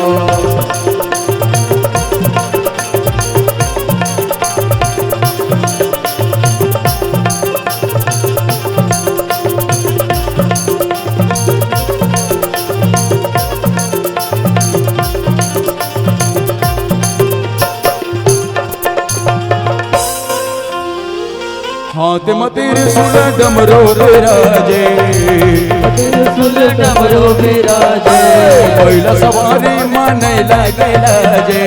हाथ म त्रिशूल डमरू बिराजे। त्रिशूल डमरू बिराजे। बैला सवारी म नैला के लाजे।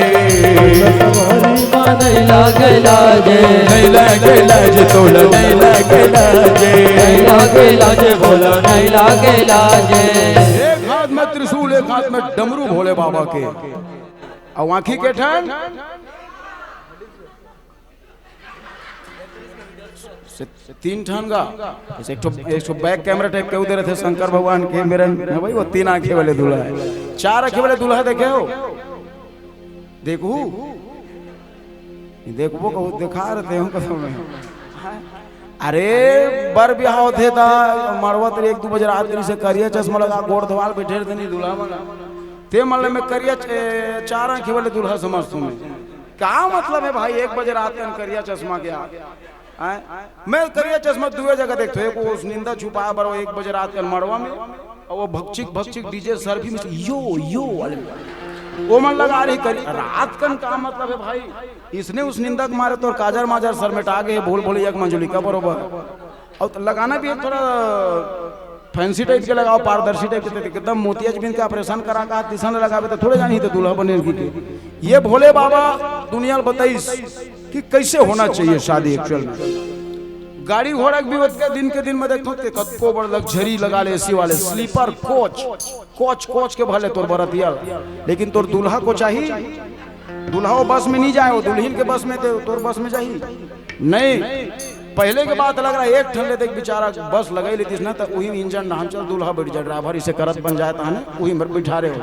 सवारी म नैला के लाजे। नैला के लाजे तोला नैला के लाजे। नैला के लाजे बोला नैला के लाजे। एक हाथ में त्रिशूल, एक हाथ में डमरू भोले बाबा के। अउ आँखी के ठन से तीन ठन गा। जैसे एक ठो, एक ठो बैक कैमरा टाइप के उधर थे शंकर भगवान के, मेरे में भाई वो तीन आँखें वाले दूल्हा है, चार आँखें वाले दूल्हा देखे हो? देखू, देखबो कहू, देखा रहते हो कसम में। अरे बर बिहाव थे ता मड़वा तर एक दो बजे रात दिन से करिया चश्मा लगा, गोड़ धवाल बैठे रहते नहीं दूल्हा मन। ते मन में करिया च-, चार आँखें वाले दूल्हा समझ तुम्हें। का मतलब हे भाई, एक बजे रात कन करिया चश्मा के यार? हैं? मैं करिया चश्मा दुए जगह देखथों, एक वो उस निंदा छुपाए बर वो एक बजे रात कन मड़वा में, अउ वो भकचिक भकचिक डीजे सर्फी में से यो यो वाले, वो मन लगा रही करी रात कन। का मतलब हे भाई? इसने उस निंदा के मारे तोर काजर माजर सर मेटा गे हे, भूल भुलैया के मंजुलिका बरोबर। अउ तो लगाना भी हे थोड़ा फैंसी टाइप के लगाओ, पारदर्शी टाइप के, तो एकदम मोतिया बिंद के ऑपरेशन करा का तिसन लगाबे तो थोड़े जानी तो दूल्हा बने की के। ये भोले बाबा दुनिया ल बताइस कि कैसे होना चाहिए शादी एक्चुअल में। गाड़ी घोड़ा के भी होत के दिन के दिन में देखथों ते कतको बड़ लग्जरी लगा ले, एसी वाले स्लीपर कोच, कोच कोच के भले तोर बरतिया, लेकिन तोर दूल्हा को चाहिए। दूल्हा वो बस में नहीं जाए, वो दुल्हिन के बस में, ते तोर बस में जाही। नहीं, पहले के बात अलग रहा, एक ठन ले देख बेचारा बस लगाई लेतिस ना, त उही में इंजन डाहन चल, दूल्हा बैठ जाए, ड्राइवर इसे करत बन जाए, तहने उही में बैठा रहे हो।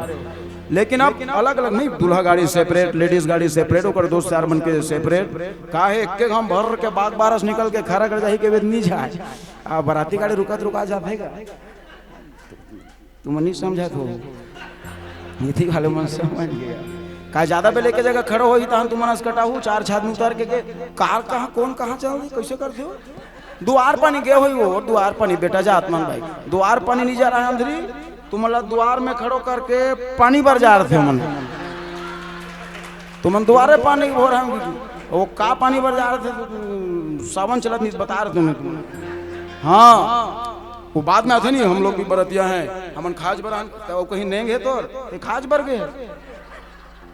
लेकिन अब अलग अलग नहीं, दूल्हा गाड़ी सेपरेट, लेडीज गाड़ी सेपरेट, ओकर दोस्त यार मन के सेपरेट। काहे एक्के घाम भर के बाग बारस निकल के खैरागढ़ जाही के वेद नहीं जाए, आ बराती गाड़ी रुकत रुका जाथे का? तुम नहीं समझत हो, नीति वाले मन समझ गया। का ज्यादा बेले के जगह खड़ो होही तहन तुमन अस कटाहू, चार छाद में उतर के, के कार कहाँ, कौन कहाँ चल रही, कैसे करते हो? दुआर पानी गए होई वो, दुआर पानी बेटा जात मन भाई, दुआर पानी नहीं जा रहा है अंधरी, तुमन ला दुआर में खड़ो करके पानी बर जा रहे थे मन, तुमन दुआरे पानी भोर हम, वो का पानी बर जा रहे थे, सावन चलत नहीं बता रहे थे तुमन। हाँ, वो बाद में आते नहीं, हम लोग भी बरतिया हैं, हमन खाज बरान, तो वो कहीं नेंग है तो, ये खाज बर गए।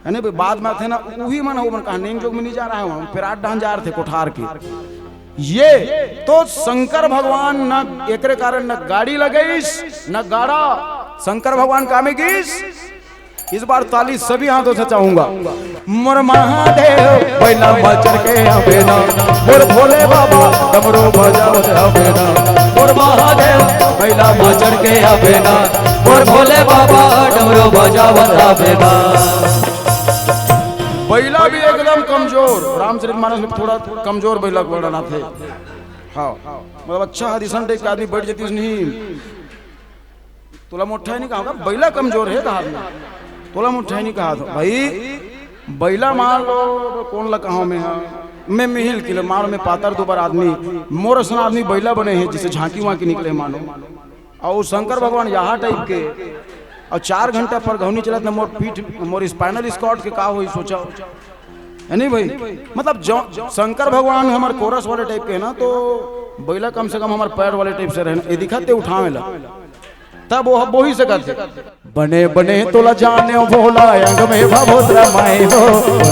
है नहीं भाई, बाद में आते ना, उही मन हो, मन कहा नेंग जोग में नहीं जा रहा है, वहाँ पेराट डाहन जा रहे थे कोठार के। ये तो शंकर भगवान न एकरे कारण न गाड़ी लगईस, न गाड़ा। शंकर भगवान का में गीस। इस बार ताली सभी हाथों से चाहूंगा। मोर महादेव बैला मा चढ़ के आबे ना, मोर भोले बाबा डमरू बजावत आबे ना। मोर महादेव बैला मा चढ़ के आबे ना, मोर भोले बाबा डमरू बजावत आबे ना। बैला भी एकदम कमजोर, रामचरित मानस में थोड़ा कमजोर बैला को वर्णन आथे। हाँ, मतलब अच्छा हदिसन टाइप के आदमी बैठ जाती नहीं। तोला मोट्ठा नहीं कहा, बैला कमजोर है कहा, तोला मोट्ठा नहीं कहा। तो भाई, बैला मान लो, कौन ला कहा मैं, हाँ, मैं मिहिल किलो मारो, मैं पातर दुबर आदमी, मोर असन आदमी बैला बने हैं, जिसे झांकी वांकी निकले मानो। और वो शंकर भगवान यहाँ टाइप के, और चार घंटा पर घौनी चलत ना, मोर पीठ, मोर स्पाइनल स्कॉट के का होई, सोचा। है नहीं भाई? मतलब जो शंकर भगवान हमारे कोरस वाले टाइप के है ना, तो बैला कम से कम हमारे पैर वाले टाइप से रहना, ये दिखाते उठावे ला, तब वो बोही सकत है। बने बने तोला जाने भोला, अंग में भभूत रमाए हो।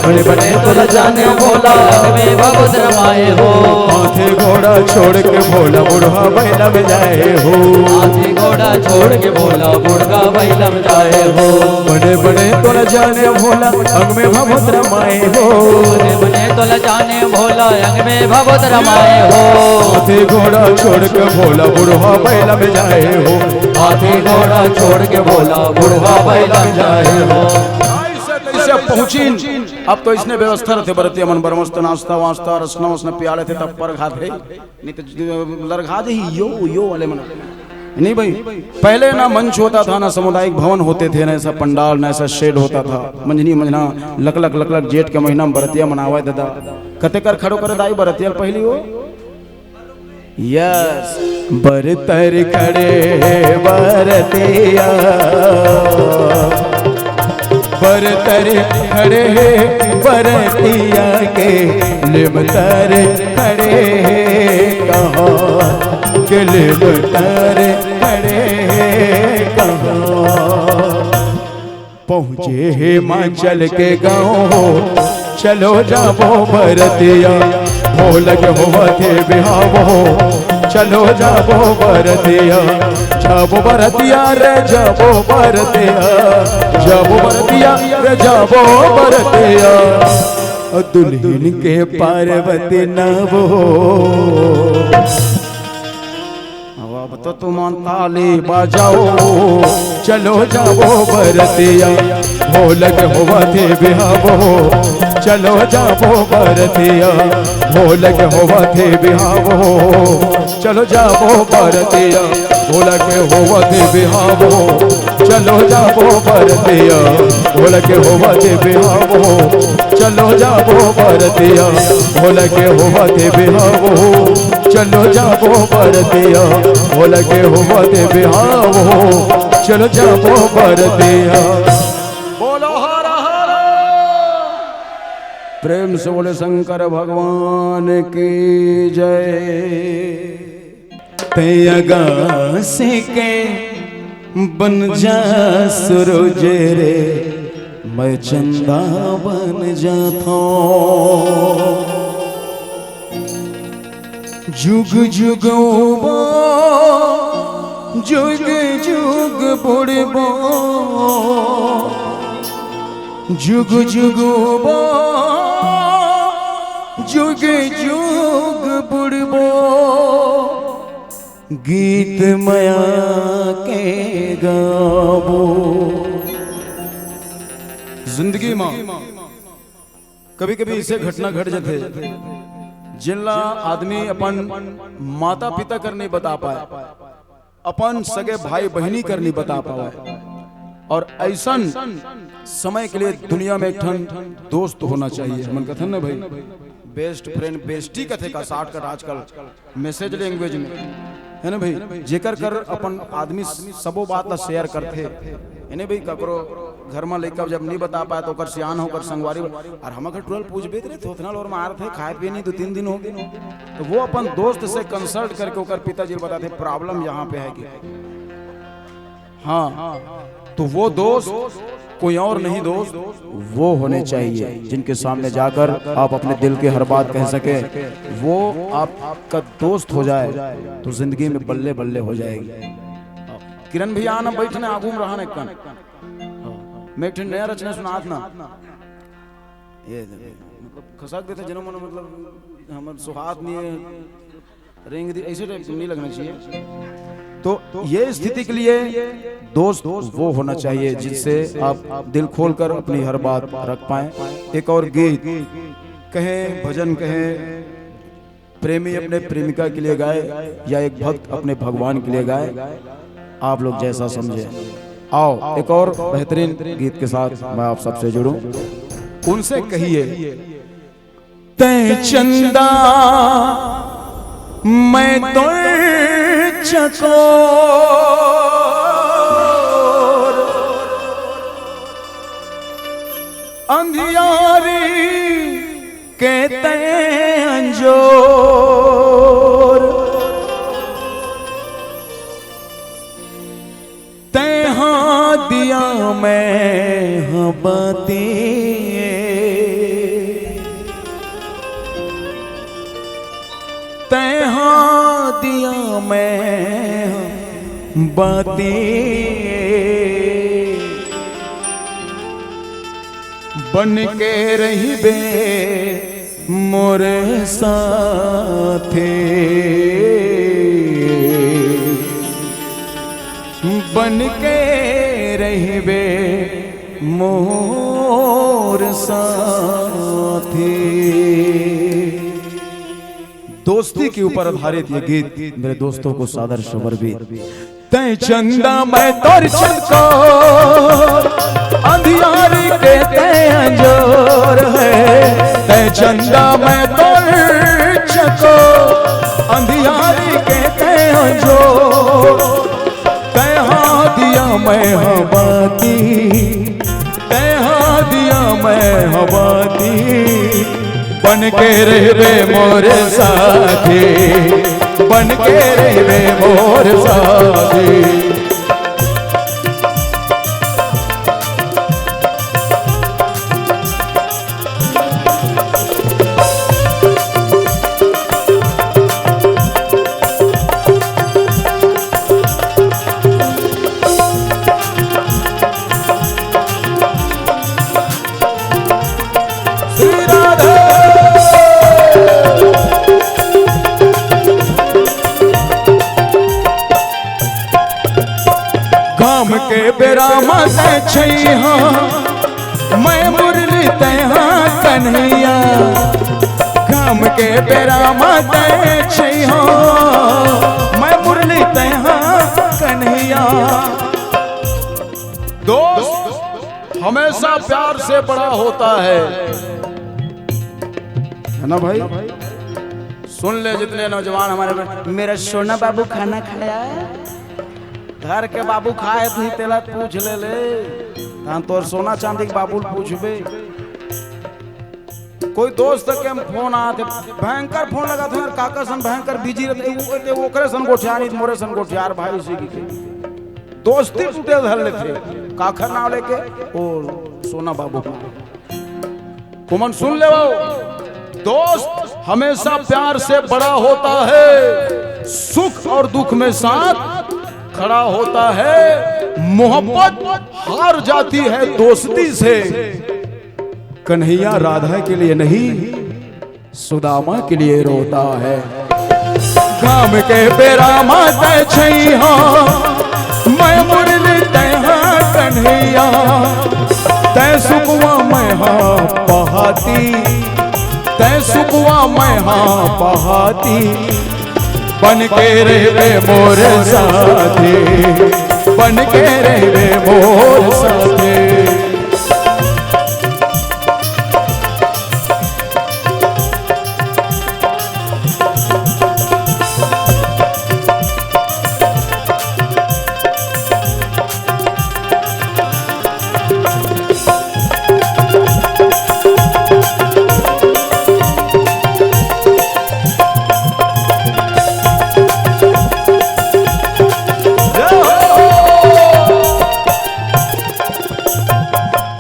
बने बने तोला जाने भोला, अंग में भभूत रमाए हो। हाथी घोड़ा छोड़ के भोला, बुढ़वा बैला में जाए हो। हाथी घोड़ा छोड़ के भोला, बुढ़वा बैला में जाए हो। बने बने तोला जाने भोला, अंग में भभूत रमाए हो। बने बने तोला जाने भोला, अंग में भभूत रमाए हो। हाथी घोड़ा छोड़ के भोला, बुढ़वा बैला में जाए हो। हाथी घोड़ा छोड़ के भोला, बुढ़वा बैला में जाए हो। ऐसे तैसे पहुंचिन। अब तो इसने व्यवस्था रहते, बरतिया मन बरमस्त नाश्ता वास्ता, रसना वसना पियाले थे, तब पर खाते। नहीं तो लरघा दे ही यो, यो वाले मन। नहीं भाई, पहले ना मंच होता था, ना सामुदायिक भवन होते थे, ना ऐसा पंडाल, ना ऐसा शेड होता था। मंझनी मंझना लकलक लकलक जेठ के महीना में बरतिया मनावा दादा। कते कर खड़ो करे दाई बरतिया पहली हो। यस। बरतर खड़े बरतिया, बरतर खड़े बरतिया के, लिमतर खड़े कहाँ, के लिमतर खड़े कहाँ। पहुँचे हिमाचल के गाँव हो, चलो जाबो बरतिया, भोला के होवत हे बिहाव हो। चलो जाबो बरतिया, जाबो बरतिया रे, जाबो बरतिया, जाबो बरतिया रे, जाबो बरतिया। दुल्हन के पार्वती नव हो। अब तो तुमन ताली बजाओ, चलो जाबो बरतिया, भोला के होवत हे बिहाव हो। चलो जाबो बरतिया, भोला के होवत हे बिहाव हो। चलो जाबो बरतिया, भोला के होवत हे बिहाव हो। चलो जाबो बरतिया, भोला के होवत हे बिहाव हो। चलो जाबो बरतिया, भोला के होवत हे बिहाव हो। चलो जाबो बरतिया, भोला के होवत हे बिहाव हो। चलो जाबो बरतिया। बोलो हर हर। प्रेम से बोले शंकर भगवान की जय। तैं अगासी के बन जा सूरज रे, मैं चंदा बन जाथों। जुग जुग उबा, जुग जुग बुड़बो, जुग जुग उबा, जुग जुग बुड़बो, गीत मया के गाबो। जिंदगी मा कभी-कभी ऐसे घटना घट जाथे, जेन ला आदमी अपन माता-पिता कर नहीं बता पाए, अपन सगे भाई-बहिनी कर नहीं बता पाए। और ऐसन समय के लिए दुनिया में एक ठन दोस्त होना चाहिए। हमन कथन ना भाई, best friend, bestie कथे का shortcut आजकल message language में, है ना भाई? जेकर कर अपन आदमी सबो बात ला share करथे, है ना भाई? ककरो घर में लइका जब नहीं बता पाए तो ओकर सियान हो, ओकर संगवारी हो, और हम अगर twelve पूछबे त रे थोथना लोर मारथे, खाए पिए नहीं, दो तीन दिन हो गए, तो वो अपन दोस्त से consult करके ओकर पिताजी ला बताथे problem यहाँ पे है कि हाँ, तो वो दोस्त कोई और नहीं दोस्त, वो होने चाहिए जिनके सामने जाकर आप अपने दिल की हर बात कह सके। वो आपका दोस्त हो जाए तो जिंदगी में बल्ले बल्ले हो जाएगी। किरण भैया आना, बैठना, आगू में रहना एक कन। मैं एक ठन नया रचना सुनात ना। ये दे, मतलब खसक देथे जनो मनो, मतलब हमर सुहात नहीं है। रेंग दी, ऐसे टाइप नहीं लगना चाहिए। तो ये स्थिति के लिए दोस्त वो होना चाहिए जिससे आप दिल खोलकर अपनी हर बात रख पाएं। एक और गीत कहें, भजन कहें, प्रेमी अपने प्रेमिका के लिए गाए या एक भक्त अपने भगवान के लिए गाए, आप लोग जैसा समझे। आओ, एक और बेहतरीन गीत के साथ मैं आप सबसे जुड़ूं। उनसे कहिए, तैं चंदा, मैं तोर चकोर, अंधियारी के तैं अंजोर। तैं हा दिया मैं हा बाती, तैं हा दिया मैं हा बाती, बन के रहिबे मोर साथे, बन के रहिबे मोर साथे। दोस्ती के ऊपर आधारित ये गीत मेरे दोस्तों को सादर समर्पित। तैं चंदा मैं तोर चकोर, अंधियारी के तैं अंजोर है। तैं चंदा मैं तोर चकोर, अंधियारी के तैं अंजोर। तैं हा दिया मैं हा बाती, तैं हा दिया मैं हा बाती, बन के रहिबे मोर साथी, बन के रहिबे मोर साथी। श्री राधे। घाम के बेरा म तैं छइहां, मैं मुरली तैहा कन्हैया, घाम के बेरा म तै छइहा, मैं मुरली तैहा कन्हैया। दोस्त हमेशा प्यार से बड़ा होता है, है ना भाई? सुन ले जितने नौजवान हमारे में, मेरा सोना बाबू खाना खाया? घर के बाबू खाए नहीं, तेला पूछ ले ले। तहां तोर सोना चांदी के बाबू ल पूछबे। कोई दोस्त के हम फोन आथे, भयंकर फोन लगाथे यार, काकर सन भयंकर बिजी रहिथे, वो, वो, ओकरे सन गोठियार नहीं, मोरे सन गोठियार भाई, उसी की दोस्ती टूटे धर लेथे। काखर नाम लेके? ओ सोना बाबू का। तुमन सुन ले, दोस्त हमेशा प्यार से बड़ा होता है, सुख और दुख में साथ खड़ा होता है। मोहब्बत हार जाती है दोस्ती से, कन्हैया राधा के लिए नहीं, सुदामा के लिए रोता है। घाम के बेरा म तै छइहा, मैं मुरली तैहा कन्हैया। तै सुकवा मैं हा पहाती, तै सुकवा मैं हा पहाती। बन के रहिबे मोर साथी, बन के रहिबे मोर साथी।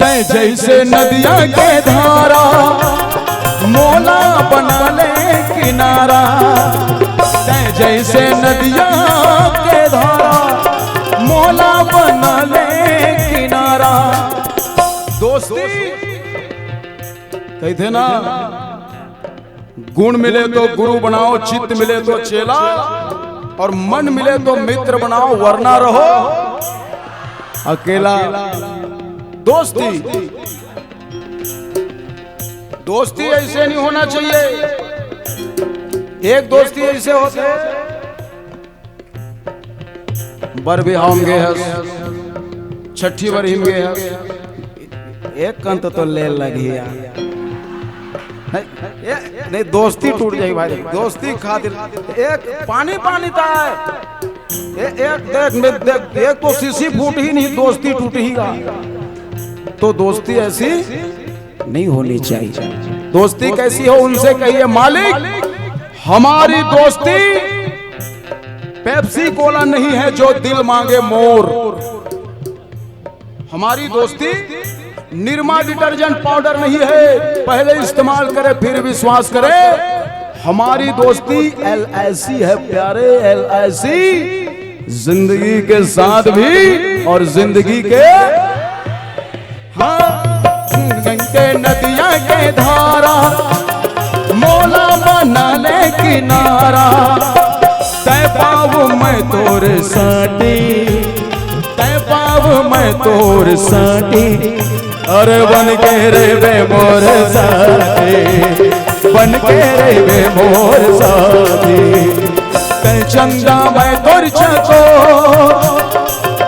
तै जैसे नदिया के धारा, मोला बना ले किनारा। तै जैसे नदिया के धारा, मोला बना ले किनारा। दोस्ती कहिथे ना, गुण मिले तो गुरु बनाओ, चित्त मिले तो चेला, और मन मिले तो मित्र बनाओ, वरना रहो अकेला। दोस्ती, दोस्ती ऐसे नहीं होना चाहिए। एक दोस्ती ऐसे होथे, बर बिहाव म गे हस, छठी बर हिम गे हस, एक कंत तो ले लगही यार। नहीं, ए, नहीं, दोस्ती टूट जाही भाई, दोस्ती खातिर एक पानी पानी ताय। ए, एक देख में देख, एक तो सीसी फूटही नहीं, दोस्ती टूटही गा। तो दोस्ती ऐसी नहीं होनी चाहिए। दोस्ती कैसी हो, उनसे कहिए, मालिक, हमारी दोस्ती पेप्सी कोला नहीं है जो दिल मांगे मोर। हमारी दोस्ती निरमा डिटर्जेंट पाउडर नहीं है, पहले इस्तेमाल करें फिर विश्वास करें। हमारी दोस्ती एल आई सी है प्यारे, एल आई सी, जिंदगी के साथ भी और जिंदगी के हाँ, गंगे नदिया के धारा, मोला बना ले किनारा। तै पाव मैं तोर साटी, तै पाव मैं तोर साटी। अरे बन के रहिबे मोर साटी, बन के रहिबे मोर साटी। तै चंदा मैं तोर चकोर,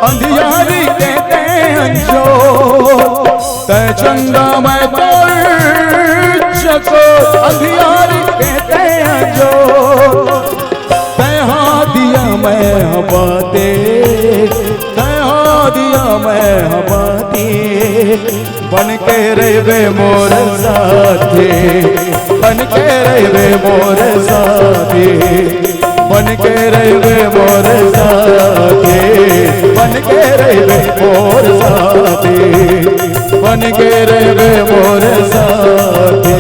अंधियारी के तै अंजोर। तै चंदा मैं तोर चकोर, अंधियारी के तै अंजोर। तै हा दिया मैं हा बाती, तै हा दिया मैं हा बाती। बन के रहिबे मोर साथी, बन के रहिबे मोर साथी, बन के रहिबे मोर साथी, बन के रहिबे मोर साथी, बन के रहिबे मोर साथी,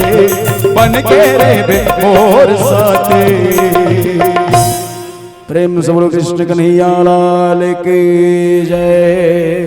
बन के रहिबे मोर साथी। प्रेम से बोलो कृष्ण कन्हैया लाल की जय।